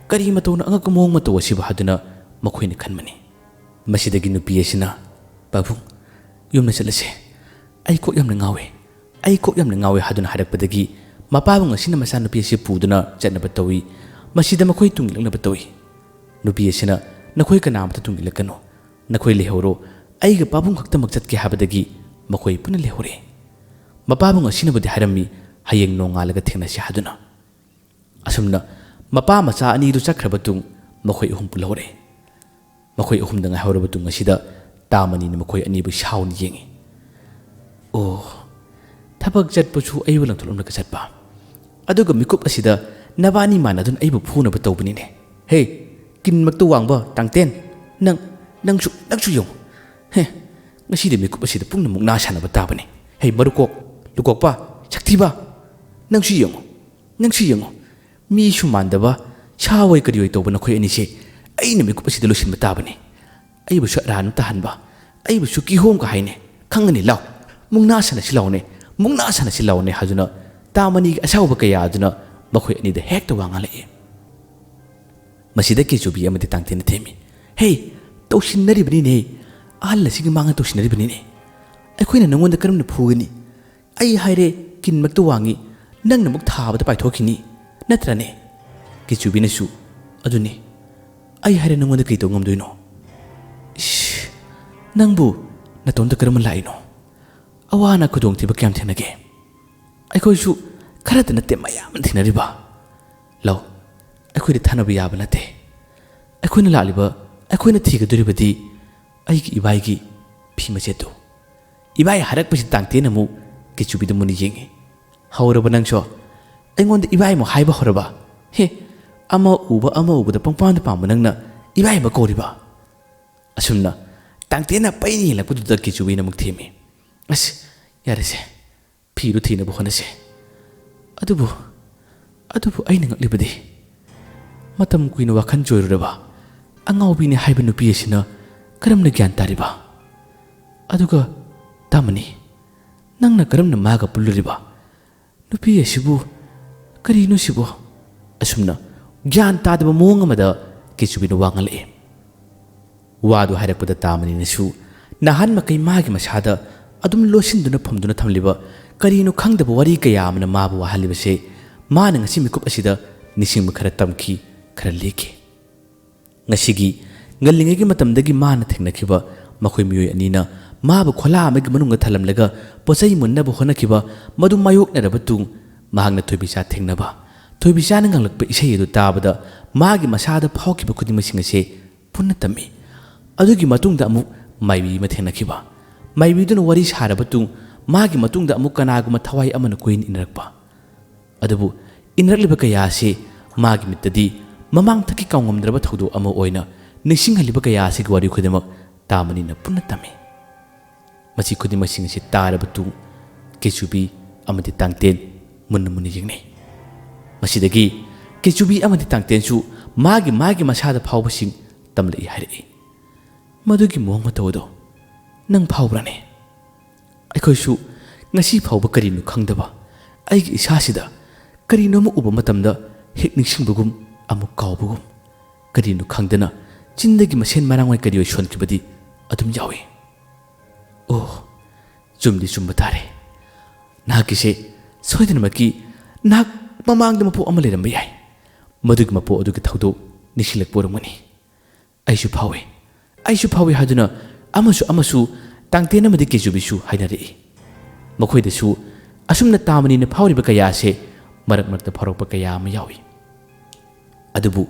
"ꯀꯔꯤ ꯃꯇꯧꯅꯣ ꯑꯉꯛꯄ ꯃꯑꯣꯡ ꯃꯇꯧ ꯑꯁꯤꯕꯨ?" ꯍꯥꯏꯗꯨꯅ ꯃꯈꯣꯏꯅ ꯈꯟꯕꯅꯤ꯫ ꯃꯁꯤꯗꯒꯤ ꯅꯨꯄꯤ ꯑꯁꯤꯅ, "ꯄꯥꯕꯨꯡ, ꯌꯨꯝꯗ ꯆꯠꯂꯁꯦ꯫ ꯑꯩ ꯀꯣꯛ ꯌꯥꯝꯅ ꯉꯥꯎꯏ꯫ ꯑꯩ ꯀꯣꯛ ꯌꯥꯝꯅ ꯉꯥꯎꯏ" ꯍꯥꯏꯗꯨꯅ ꯍꯥꯏꯔꯛꯄꯗꯒꯤ ꯃꯄꯥꯕꯨꯡ ꯑꯁꯤꯅ ꯃꯆꯥꯅꯨꯄꯤ ꯑꯁꯤ ꯄꯨꯗꯨꯅ ꯆꯠꯅꯕ ꯇꯧꯏ꯫ ꯃꯁꯤꯗ ꯃꯈꯣꯏ ꯇꯨꯡ ꯏꯜꯂꯛꯅꯕ ꯇꯧꯏ꯫ ꯅꯨꯄꯤ ꯑꯁꯤꯅ, "ꯅꯈꯣꯏ ꯀꯅꯥ ꯑꯃꯠꯇ ꯇꯨꯡ ꯏꯜꯂꯛꯀꯅꯨ꯫ ꯅꯈꯣꯏ ꯂꯩꯍꯧꯔꯣ꯫ ꯑꯩꯒ ꯄꯥꯕꯨꯡ ꯈꯛꯇꯃꯛ ꯆꯠꯀꯦ" ꯍꯥꯏꯕꯗꯒꯤ ꯃꯈꯣꯏ ꯄꯨꯟꯅ ꯂꯩꯍꯧꯔꯦ꯫ ꯃꯄꯥꯕꯨꯡ ꯑꯁꯤꯅꯕꯨꯗꯤ ꯍꯥꯏꯔꯝꯃꯤ, "ꯍꯌꯦꯡ ꯅꯣꯡꯉꯥꯜꯂꯒ ꯊꯦꯡꯅꯁꯤ" ꯍꯥꯏꯗꯨꯅ꯫ ꯑꯁꯨꯝꯅ ꯃꯄꯥ ꯃꯆꯥ ꯑꯅꯤꯗꯨ ꯆꯠꯈ꯭ꯔꯕ ꯇꯨꯡ ꯃꯈꯣꯏ ꯑꯍꯨꯝ ꯄꯨꯜꯍꯧꯔꯦ꯫ ꯃꯈꯣꯏ ꯑꯍꯨꯝꯗ ꯉꯥꯏꯍꯧꯔꯕ ꯇꯨꯡ ꯑꯁꯤꯗ ꯇꯥꯃꯅꯤꯅ ꯃꯈꯣꯏ ꯑꯅꯤꯕꯨ ꯁꯥꯎꯅ ꯌꯦꯡꯉꯤ꯫ "ꯑꯣ, ꯊꯕꯛ ꯆꯠꯄꯁꯨ ꯑꯩꯕꯨ ꯂꯪꯊꯣꯛꯂꯝꯂꯒ ꯆꯠꯄ, ꯑꯗꯨꯒ ꯃꯤꯀꯨꯞ ꯑꯁꯤꯗ ꯅꯕꯥꯅꯤ ꯃꯥꯟꯅꯗꯨꯅ ꯑꯩꯕꯨ ꯐꯨꯅꯕ ꯇꯧꯕꯅꯤꯅꯦ꯫ ꯍꯦ, ꯀꯤꯟꯃꯛꯇ ꯋꯥꯡꯕ ꯇꯥꯡꯇꯦꯟ, ꯅꯪ, ꯅꯪꯁꯨ, ꯅꯪꯁꯨ ꯌꯦꯡꯉꯨ꯫ ꯍꯦ, ꯉꯁꯤꯗꯤ ꯃꯤꯀꯨꯞ ꯑꯁꯤꯗ ꯄꯨꯟꯅ ꯃꯨꯛꯅꯥ ꯁꯥꯟꯅꯕ ꯇꯥꯕꯅꯤ꯫ ꯍꯦ, ꯃꯔꯨꯀꯣꯛ, ꯂꯨꯀꯣꯛꯄ, ꯁꯛꯊꯤꯕ, ꯅꯪꯁꯨ ꯌꯦꯡꯉꯨ, ꯅꯪꯁꯨ ꯌꯦꯡꯉꯨ꯫ ꯃꯤꯁꯨ ꯃꯥꯟꯗꯕ, ꯁꯥ ꯑꯣꯏ ꯀꯔꯤ ꯑꯣꯏ ꯇꯧꯕ ꯅꯈꯣꯏ ꯑꯅꯤꯁꯦ ꯑꯩꯅ ꯃꯤꯀꯨꯞ ꯑꯁꯤꯗ ꯂꯣꯏꯁꯤꯟꯕ ꯇꯥꯕꯅꯤ꯫ ꯑꯩꯕꯨꯁꯨ ꯑꯔꯥꯟꯕ ꯇꯥꯍꯟꯕ, ꯑꯩꯕꯨꯁꯨ ꯀꯤꯍꯣꯝꯒ ꯍꯥꯏꯅꯦ꯫ ꯈꯪꯒꯅꯤ, ꯂꯥꯎ, ꯃꯨꯛꯅꯥ ꯁꯥꯟꯅꯁꯤ ꯂꯥꯎꯅꯦ, ꯃꯨꯛꯅꯥ ꯁꯥꯟꯅꯁꯤ ꯂꯥꯎꯅꯦ" ꯍꯥꯏꯗꯨꯅ ꯇꯥꯃꯅꯤꯒꯤ ꯑꯁꯥꯎꯕ ꯀꯌꯥ ꯑꯗꯨꯅ ꯃꯈꯣꯏ ꯑꯅꯤꯗ ꯍꯦꯛꯇ ꯋꯥ ꯉꯥꯡꯂꯛꯏ꯫ ꯃꯁꯤꯗ ꯀꯦꯆꯨꯕꯤ ꯑꯃꯗꯤ ꯇꯥꯡꯇꯦꯟꯅ ꯊꯦꯝꯃꯤ꯫ "ꯍꯦ, ꯇꯧꯁꯤꯟꯅꯔꯤꯕꯅꯤꯅꯦ, ꯑꯍꯜ ꯑꯁꯤꯒꯤ ꯃꯥꯡꯗ ꯇꯧꯁꯤꯟꯅꯔꯤꯕꯅꯤꯅꯦ꯫ ꯑꯩꯈꯣꯏꯅ ꯅꯪꯉꯣꯟꯗ ꯀꯔꯝꯅ ꯐꯨꯒꯅꯤ? ꯑꯩ ꯍꯥꯏꯔꯦ, ꯀꯤꯟꯃꯛꯇ ꯋꯥꯡꯉꯤ, ꯅꯪꯅ ꯑꯃꯨꯛ ꯊꯥꯕꯗ ꯄꯥꯏꯊꯣꯛꯈꯤꯅꯤ, ꯅꯠꯇ꯭ꯔꯅꯦ?" ꯀꯦꯆꯨꯕꯤꯅꯁꯨ, "ꯑꯗꯨꯅꯤ, ꯑꯩ ꯍꯥꯏꯔꯦ ꯅꯪꯉꯣꯟꯗ ꯀꯩ ꯇꯧ ꯉꯝꯗꯣꯏꯅꯣ? ꯏꯁ, ꯅꯪꯕꯨ ꯅꯇꯣꯝꯇ ꯀꯔꯝꯅ ꯂꯥꯛꯏꯅꯣ? ꯑꯋꯥ ꯑꯅꯥ ꯈꯨꯗꯣꯡꯊꯤꯕ ꯀꯌꯥꯝ ꯊꯦꯡꯅꯒꯦ? ꯑꯩꯈꯣꯏꯁꯨ ꯈꯔꯇ ꯅꯠꯇꯦ, ꯃꯌꯥꯝ ꯑꯃ ꯊꯦꯡꯅꯔꯤꯕ꯫ ꯂꯧ, ꯑꯩꯈꯣꯏꯗ ꯊꯥꯅꯕ ꯌꯥꯕ ꯅꯠꯇꯦ꯫ ꯑꯩꯈꯣꯏꯅ ꯂꯥꯛꯂꯤꯕ, ꯑꯩꯈꯣꯏꯅ ꯊꯤꯒꯗꯧꯔꯤꯕꯗꯤ ꯑꯩꯒꯤ ꯏꯕꯥꯏꯒꯤ ꯐꯤ ꯃꯆꯦꯠꯇꯨ꯫" ꯏꯕꯥꯏ ꯍꯥꯏꯔꯛꯄꯁꯤ ꯇꯥꯡꯇꯦꯟ ꯑꯃꯨꯛ ꯀꯦꯆꯨꯕꯤꯗ ꯃꯨꯟꯅ ꯌꯦꯡꯉꯤ꯫ "ꯍꯧꯔꯕ ꯅꯪꯁꯨ? ꯑꯩꯉꯣꯟꯗ ꯏꯕꯥꯏꯃꯨꯛ ꯍꯥꯏꯕ ꯍꯧꯔꯕ? ꯍꯦ, ꯑꯃ ꯎꯕ ꯑꯃ ꯎꯕꯗ ꯄꯪꯄꯥꯝꯗ ꯄꯥꯝꯕ ꯅꯪꯅ ꯏꯕꯥꯏꯃ ꯀꯧꯔꯤꯕ?" ꯑꯁꯨꯝꯅ ꯇꯥꯡꯇꯦꯟꯅ ꯄꯩꯅ ꯌꯦꯡꯂꯛꯄꯗꯨꯗ ꯀꯦꯆꯨꯕꯤꯅ ꯑꯃꯨꯛ ꯊꯦꯝꯃꯤ꯫ "ꯑꯁ, ꯌꯥꯔꯦꯁꯦ, ꯐꯤꯗꯨ ꯊꯤꯅꯕ ꯍꯣꯠꯅꯁꯦ꯫ ꯑꯗꯨꯕꯨ, ꯑꯗꯨꯕꯨ ꯑꯩꯅ ꯉꯛꯂꯤꯕꯗꯤ, ꯃꯇꯝ ꯀꯨꯏꯅ ꯋꯥꯈꯜ ꯆꯣꯏꯔꯨꯔꯕ ꯑꯉꯥꯎꯕꯤꯅꯤ ꯍꯥꯏꯕ ꯅꯨꯄꯤ ꯑꯁꯤꯅ ꯀꯔꯝꯅ ꯒ꯭ꯌꯥꯟ ꯇꯥꯔꯤꯕ? ꯑꯗꯨꯒ ꯇꯥꯃꯅꯤ, ꯅꯪꯅ ꯀꯔꯝꯅ ꯃꯥꯒ ꯄꯨꯜꯂꯨꯔꯤꯕ? ꯅꯨꯄꯤ ꯑꯁꯤꯕꯨ ꯀꯔꯤꯅꯣ ꯁꯤꯕꯨ?" ꯑꯁꯨꯝꯅ ꯒ꯭ꯌꯥꯟ ꯇꯥꯗꯕ ꯃꯑꯣꯡ ꯑꯃꯗ ꯀꯦꯆꯨꯕꯤꯅ ꯋꯥ ꯉꯥꯡꯂꯛꯏ꯫ ꯋꯥꯗꯨ ꯍꯥꯏꯔꯛꯄꯗ ꯇꯥꯃꯅꯤꯅꯁꯨ ꯅꯍꯥꯟ ꯃꯈꯩ ꯃꯥꯒꯤ ꯃꯁꯥꯗ ꯑꯗꯨꯝ ꯂꯣꯠꯁꯤꯟꯗꯨꯅ ꯐꯝꯗꯨꯅ ꯊꯝꯂꯤꯕ ꯀꯔꯤꯅꯣ ꯈꯪꯗꯕ ꯋꯥꯔꯤ ꯀꯌꯥ ꯑꯃꯅ ꯃꯥꯕꯨ ꯋꯥꯍꯜꯂꯤꯕꯁꯦ ꯃꯥꯅ ꯉꯁꯤ ꯃꯤꯀꯨꯞ ꯑꯁꯤꯗ ꯅꯤꯡꯁꯤꯡꯕ ꯈꯔ ꯇꯝꯈꯤ, ꯈꯔ ꯂꯦꯛꯈꯤ꯫ ꯉꯁꯤꯒꯤ ꯉꯜꯂꯤꯉꯩꯒꯤ ꯃꯇꯝꯗꯒꯤ ꯃꯥꯅ ꯊꯦꯡꯅꯈꯤꯕ ꯃꯈꯣꯏ ꯃꯤꯑꯣꯏ ꯑꯅꯤꯅ ꯃꯥꯕꯨ ꯈꯣꯂꯥ ꯑꯃꯒꯤ ꯃꯅꯨꯡꯗ ꯊꯜꯂꯝꯂꯒ ꯄꯣꯠꯆꯩ ꯃꯨꯟꯅꯕ ꯍꯣꯠꯅꯈꯤꯕ, ꯃꯗꯨ ꯃꯥꯌꯣꯛꯅꯔꯕ ꯇꯨꯡ ꯃꯍꯥꯛꯅ ꯊꯣꯏꯕꯤꯆꯥ ꯊꯦꯡꯅꯕ, ꯊꯣꯏꯕꯤꯆꯥꯅ ꯉꯥꯡꯂꯛꯄ ꯏꯁꯩ ꯑꯗꯨ ꯇꯥꯕꯗ ꯃꯥꯒꯤ ꯃꯁꯥꯗ ꯐꯥꯎꯈꯤꯕ ꯈꯨꯗꯤꯡꯃꯛꯁꯤꯡ ꯑꯁꯦ ꯄꯨꯟꯅ ꯇꯝꯃꯤ꯫ ꯑꯗꯨꯒꯤ ꯃꯇꯨꯡꯗ ꯑꯃꯨꯛ ꯃꯥꯏꯕꯤ ꯑꯃ ꯊꯦꯡꯅꯈꯤꯕ, ꯃꯥꯏꯕꯤꯗꯨꯅ ꯋꯥꯔꯤ ꯁꯥꯔꯕ ꯇꯨꯡ ꯃꯥꯒꯤ ꯃꯇꯨꯡꯗ ꯑꯃꯨꯛ ꯀꯅꯥꯒꯨꯝꯕ ꯊꯋꯥꯏ ꯑꯃꯅ ꯀꯣꯏꯏꯟ ꯏꯟꯅꯔꯛꯄ꯫ ꯑꯗꯨꯕꯨ ꯏꯟꯅꯔꯛꯂꯤꯕ ꯀꯌꯥ ꯑꯁꯤ ꯃꯥꯒꯤ ꯃꯤꯠꯇꯗꯤ ꯃꯃꯥꯡꯊꯛꯀꯤ ꯀꯥꯎꯉꯝꯗ꯭ꯔꯕ ꯊꯧꯗꯣꯛ ꯑꯃ ꯑꯣꯏꯅ ꯅꯤꯡꯁꯤꯡꯍꯜꯂꯤꯕ ꯀꯌꯥ ꯑꯁꯤꯒꯤ ꯋꯥꯔꯤ ꯈꯨꯗꯤꯡꯃꯛ ꯇꯥꯃꯅꯤꯅ ꯄꯨꯟꯅ ꯇꯝꯃꯤ꯫ ꯃꯁꯤ ꯈꯨꯗꯤꯡꯃꯛꯁꯤꯡ ꯑꯁꯤ ꯇꯥꯔꯕ ꯇꯨꯡ ꯀꯦꯆꯨꯕꯤ ꯑꯃꯗꯤ ꯇꯥꯡꯇꯦꯟ ꯃꯨꯟꯅ ꯃꯨꯟꯅ ꯌꯦꯡꯅꯩ꯫ ꯃꯁꯤꯗꯒꯤ ꯀꯦꯆꯨꯕꯤ ꯑꯃꯗꯤ ꯇꯥꯡꯇꯦꯟꯁꯨ ꯃꯥꯒꯤ ꯃꯥꯒꯤ ꯃꯁꯥꯗ ꯐꯥꯎꯕꯁꯤꯡ ꯇꯝꯂꯛꯏ ꯍꯥꯏꯔꯛꯏ꯫ "ꯃꯗꯨꯒꯤ ꯃꯑꯣꯡ ꯃꯇꯧ ꯑꯗꯣ ꯅꯪ ꯐꯥꯎꯕ꯭ꯔꯥꯅꯦ? ꯑꯩꯈꯣꯏꯁꯨ ꯉꯁꯤ ꯐꯥꯎꯕ ꯀꯔꯤꯅꯣ ꯈꯪꯗꯕ ꯑꯩꯒꯤ ꯏꯁꯥꯁꯤꯗ ꯀꯔꯤꯅꯣꯝꯃ ꯎꯕ ꯃꯇꯝꯗ ꯍꯦꯛ ꯅꯤꯡꯁꯤꯡꯕꯒꯨꯝ, ꯑꯃꯨꯛ ꯀꯥꯎꯕꯒꯨꯝ, ꯀꯔꯤꯅꯣ ꯈꯪꯗꯅ ꯆꯤꯟꯗꯒꯤ ꯃꯁꯦꯟ ꯃꯔꯥꯡ ꯑꯣꯏ ꯀꯔꯤ ꯑꯣꯏ ꯁꯣꯟꯈꯤꯕꯗꯤ ꯑꯗꯨꯝ ꯌꯥꯎꯏ꯫ ꯑꯣ, "ꯆꯨꯝꯗꯤ ꯆꯨꯝꯕ ꯇꯥꯔꯦ꯫ ꯅꯍꯥꯛꯀꯤꯁꯦ ꯁꯣꯏꯗꯅꯃꯛꯀꯤ ꯅꯍꯥꯛ ꯃꯃꯥꯡꯗ ꯃꯄꯣꯛ ꯑꯃ ꯂꯩꯔꯝꯕ ꯌꯥꯏ꯫ ꯃꯗꯨꯒꯤ ꯃꯄꯣꯛ ꯑꯗꯨꯒꯤ ꯊꯧꯗꯣꯛ ꯅꯤꯡꯁꯤꯡꯂꯛꯄ ꯑꯣꯏꯔꯝꯒꯅꯤ꯫ ꯑꯩꯁꯨ ꯐꯥꯎꯏ, ꯑꯩꯁꯨ ꯐꯥꯎꯏ" ꯍꯥꯏꯗꯨꯅ ꯑꯃꯁꯨ ꯑꯃꯁꯨ, ꯇꯥꯡꯇꯦꯟ ꯑꯃꯗꯤ ꯀꯦꯖꯨꯕꯤꯁꯨ ꯍꯥꯏꯅꯔꯛꯏ꯫ ꯃꯈꯣꯏꯗꯁꯨ ꯑꯁꯨꯝꯅ ꯇꯥꯃꯅꯤꯅ ꯐꯥꯎꯔꯤꯕ ꯀꯌꯥ ꯑꯁꯦ ꯃꯔꯛ ꯃꯔꯛꯇ ꯐꯥꯎꯔꯛꯄ ꯀꯌꯥ ꯑꯃ ꯌꯥꯎꯏ꯫ ꯑꯗꯨꯕꯨ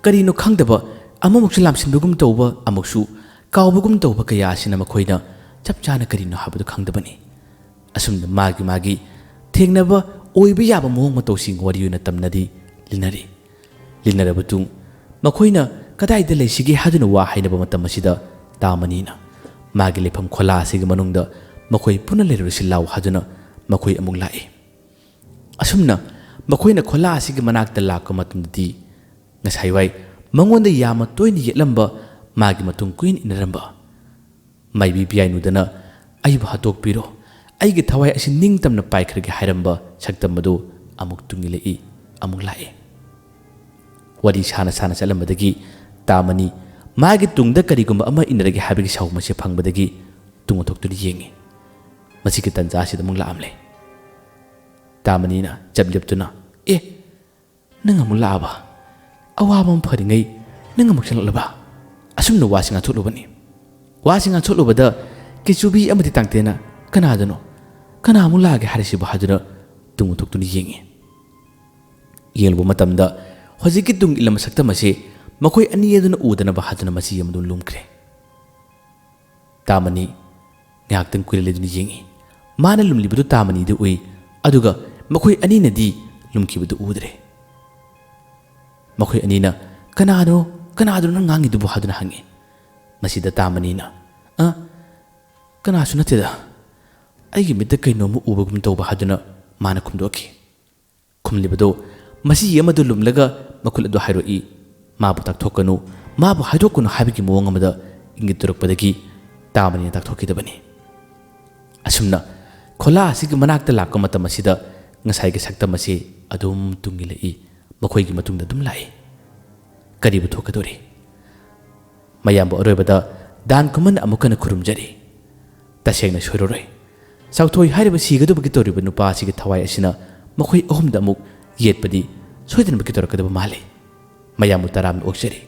ꯀꯔꯤꯅꯣ ꯈꯪꯗꯕ, ꯑꯃꯃꯨꯛꯁꯨ ꯂꯥꯝꯁꯤꯟꯕꯒꯨꯝ ꯇꯧꯕ, ꯑꯃꯨꯛꯁꯨ ꯀꯥꯎꯕꯒꯨꯝ ꯇꯧꯕ ꯀꯌꯥ ꯑꯁꯤꯅ ꯃꯈꯣꯏꯅ ꯆꯞ ꯆꯥꯅ ꯀꯔꯤꯅꯣ ꯍꯥꯏꯕꯗꯨ ꯈꯪꯗꯕꯅꯤ꯫ ꯑꯁꯨꯝꯅ ꯃꯥꯒꯤ ꯃꯥꯒꯤ ꯊꯦꯡꯅꯕ ꯑꯣꯏꯕ ꯌꯥꯕ ꯃꯑꯣꯡ ꯃꯇꯧꯁꯤꯡ ꯋꯥꯔꯤ ꯑꯣꯏꯅ ꯇꯝꯅꯔꯤ, ꯂꯤꯅꯔꯤ꯫ ꯂꯤꯅꯔꯕ ꯇꯨꯡ ꯃꯈꯣꯏꯅ ꯀꯗꯥꯏꯗ ꯂꯩꯁꯤꯒꯦ ꯍꯥꯏꯗꯨꯅ ꯋꯥ ꯍꯥꯏꯅꯕ ꯃꯇꯝ ꯑꯁꯤꯗ, ꯇꯥꯃꯅꯤꯅ ꯃꯥꯒꯤ ꯂꯩꯐꯝ ꯈꯣꯂꯥ ꯑꯁꯤꯒꯤ ꯃꯅꯨꯡꯗ ꯃꯈꯣꯏ ꯄꯨꯟꯅ ꯂꯩꯔꯨꯔꯁꯤ ꯂꯥꯎ ꯍꯥꯏꯗꯨꯅ ꯃꯈꯣꯏ ꯑꯃꯨꯛ ꯂꯥꯛꯏ꯫ ꯑꯁꯨꯝꯅ ꯃꯈꯣꯏꯅ ꯈꯣꯂꯥ ꯑꯁꯤꯒꯤ ꯃꯅꯥꯛꯇ ꯂꯥꯛꯄ ꯃꯇꯝꯗꯗꯤ, ꯉꯁꯥꯏꯋꯥꯏ ꯃꯉꯣꯟꯗ ꯌꯥꯝꯅ ꯇꯣꯏꯅ ꯌꯦꯠꯂꯝꯕ, ꯃꯥꯒꯤ ꯃꯇꯨꯡ ꯀꯨꯏꯅ ꯏꯟꯅꯔꯝꯕ, ꯃꯥꯏꯕꯤ ꯕꯤꯌꯥꯏꯅꯨꯗꯅ "ꯑꯩꯕꯨ ꯍꯥꯠꯇꯣꯛꯄꯤꯔꯣ, ꯑꯩꯒꯤ ꯊꯋꯥꯏ ꯑꯁꯤ ꯅꯤꯡꯇꯝꯅ ꯄꯥꯏꯈ꯭ꯔꯒꯦ" ꯍꯥꯏꯔꯝꯕ ꯁꯛꯇꯝ ꯑꯗꯨ ꯑꯃꯨꯛ ꯇꯨꯡ ꯏꯜꯂꯛꯏ, ꯑꯃꯨꯛ ꯂꯥꯛꯏ꯫ ꯋꯥꯔꯤ ꯁꯥꯅ ꯁꯥꯅ ꯆꯠꯂꯝꯕꯗꯒꯤ ꯇꯥꯃꯅꯤ ꯃꯥꯒꯤ ꯇꯨꯡꯗ ꯀꯔꯤꯒꯨꯝꯕ ꯑꯃ ꯏꯟꯅꯔꯒꯦ ꯍꯥꯏꯕꯒꯤ ꯁꯥꯎꯃꯛꯁꯦ ꯐꯪꯕꯗꯒꯤ ꯇꯨꯡ ꯑꯣꯟꯊꯣꯛꯇꯨꯅ ꯌꯦꯡꯉꯤ꯫ ꯃꯁꯤꯒꯤ ꯇꯟꯖꯥ ꯑꯁꯤꯗ ꯑꯃꯨꯛ ꯂꯥꯛꯑꯝꯂꯦ꯫ ꯇꯥꯃꯅꯤꯅ ꯆꯞ ꯂꯦꯞꯇꯨꯅ, "ꯑꯦ, ꯅꯪ ꯑꯃꯨꯛ ꯂꯥꯛꯑꯕ? ꯑꯋꯥꯕ ꯑꯃ ꯐꯔꯤꯉꯩ ꯅꯪ ꯑꯃꯨꯛ ꯆꯪꯂꯛꯂꯕ?" ꯑꯁꯨꯝꯅ ꯋꯥꯁꯤ ꯉꯥꯡꯊꯣꯛꯂꯨꯕꯅꯤ꯫ ꯋꯥꯁꯤ ꯉꯥꯡꯊꯣꯛꯂꯨꯕꯗ ꯀꯦꯆꯨꯕꯤ ꯑꯃꯗꯤ ꯇꯥꯡꯇꯦꯅ, "ꯀꯅꯥꯗꯅꯣ? ꯀꯅꯥ ꯑꯃꯨꯛ ꯂꯥꯛꯑꯒꯦ ꯍꯥꯏꯔꯤꯁꯤꯕꯣ?" ꯍꯥꯏꯗꯨꯅ ꯇꯨꯡ ꯑꯣꯟꯊꯣꯛꯇꯨꯅ ꯌꯦꯡꯉꯤ꯫ ꯌꯦꯡꯂꯨꯕ ꯃꯇꯝꯗ ꯍꯧꯖꯤꯛꯀꯤ ꯇꯨꯡ ꯏꯜꯂꯝꯕ ꯁꯛꯇꯝ ꯑꯁꯤ ꯃꯈꯣꯏ ꯑꯅꯤ ꯑꯗꯨꯅ ꯎꯗꯅꯕ ꯍꯥꯏꯗꯨꯅ ꯃꯆꯤ ꯑꯃꯗ ꯂꯨꯝꯈ꯭ꯔꯦ꯫ ꯇꯥꯃꯅꯤ ꯉꯥꯏꯍꯥꯛꯇꯪ ꯀꯨꯏꯅ ꯂꯩꯗꯨꯅ ꯌꯦꯡꯉꯤ꯫ ꯃꯥꯅ ꯂꯨꯝꯂꯤꯕꯗꯨ ꯇꯥꯃꯅꯤꯗꯨ ꯎꯏ, ꯑꯗꯨꯒ ꯃꯈꯣꯏ ꯑꯅꯤꯅꯗꯤ ꯂꯨꯝꯈꯤꯕꯗꯨ ꯎꯗ꯭ꯔꯦ꯫ ꯃꯈꯣꯏ ꯑꯅꯤꯅ, "ꯀꯅꯥꯅꯣ, ꯀꯅꯥꯗꯨꯅꯣ ꯅꯪ ꯉꯥꯡꯉꯤꯗꯨꯕꯨ?" ꯍꯥꯏꯗꯨꯅ ꯍꯪꯉꯤ꯫ ꯃꯁꯤꯗ ꯇꯥꯃꯅꯤꯅ, "ꯑ, ꯀꯅꯥꯁꯨ ꯅꯠꯇꯦꯗ, ꯑꯩꯒꯤ ꯃꯤꯠꯇ ꯀꯩꯅꯣꯝꯃ ꯎꯕꯒꯨꯝ ꯇꯧꯕ" ꯍꯥꯏꯗꯨꯅ ꯃꯥꯅ ꯈꯨꯝꯗꯣꯛꯈꯤ꯫ ꯈꯨꯝꯂꯤꯕꯗꯨ ꯃꯁꯤ ꯑꯃꯗꯨ ꯂꯨꯝꯂꯒ ꯃꯈꯨꯜ ꯑꯗꯨ ꯍꯥꯏꯔꯛꯏ꯫ ꯃꯥꯕꯨ ꯇꯥꯛꯊꯣꯛꯀꯅꯨ, ꯃꯥꯕꯨ ꯍꯥꯏꯗꯣꯛꯀꯅꯨ ꯍꯥꯏꯕꯒꯤ ꯃꯑꯣꯡ ꯑꯃꯗ ꯏꯪꯒꯤꯠ ꯇꯧꯔꯛꯄꯗꯒꯤ ꯇꯥꯃꯅꯤꯅ ꯇꯥꯛꯊꯣꯛꯈꯤꯗꯕꯅꯤ꯫ ꯑꯁꯨꯝꯅ ꯈꯣꯂꯥ ꯑꯁꯤꯒꯤ ꯃꯅꯥꯛꯇ ꯂꯥꯛꯄ ꯃꯇꯝ ꯑꯁꯤꯗ ꯉꯁꯥꯏꯒꯤ ꯁꯛꯇꯝ ꯑꯁꯤ ꯑꯗꯨꯝ ꯇꯨꯡ ꯏꯜꯂꯛꯏ, ꯃꯈꯣꯏꯒꯤ ꯃꯇꯨꯡꯗ ꯑꯗꯨꯝ ꯂꯥꯛꯏ꯫ ꯀꯔꯤꯕꯨ ꯊꯣꯛꯀꯗꯧꯔꯤ? ꯃꯌꯥꯝꯕꯨ ꯑꯔꯣꯏꯕꯗ ꯗꯥꯟ ꯈꯨꯃꯟ ꯑꯃꯨꯛ ꯍꯟꯅ ꯈꯨꯔꯨꯝꯖꯔꯤ꯫ ꯇꯁꯦꯡꯅ ꯁꯣꯏꯔꯔꯣꯏ꯫ ꯁꯥꯎꯊꯣꯏ ꯍꯥꯏꯔꯤꯕ ꯁꯤꯒꯗꯕꯒꯤ ꯇꯧꯔꯤꯕ ꯅꯨꯄꯥ ꯑꯁꯤꯒꯤ ꯊꯋꯥꯏ ꯑꯁꯤꯅ ꯃꯈꯣꯏ ꯑꯍꯨꯝꯗ ꯑꯃꯨꯛ ꯌꯦꯠꯄꯗꯤ ꯁꯣꯏꯗꯅꯃꯛꯀꯤ ꯇꯧꯔꯛꯀꯗꯕ ꯃꯥꯜꯂꯤ꯫ ꯃꯌꯥꯝꯕꯨ ꯇꯔꯥꯝꯅ ꯑꯣꯛꯆꯔꯤ꯫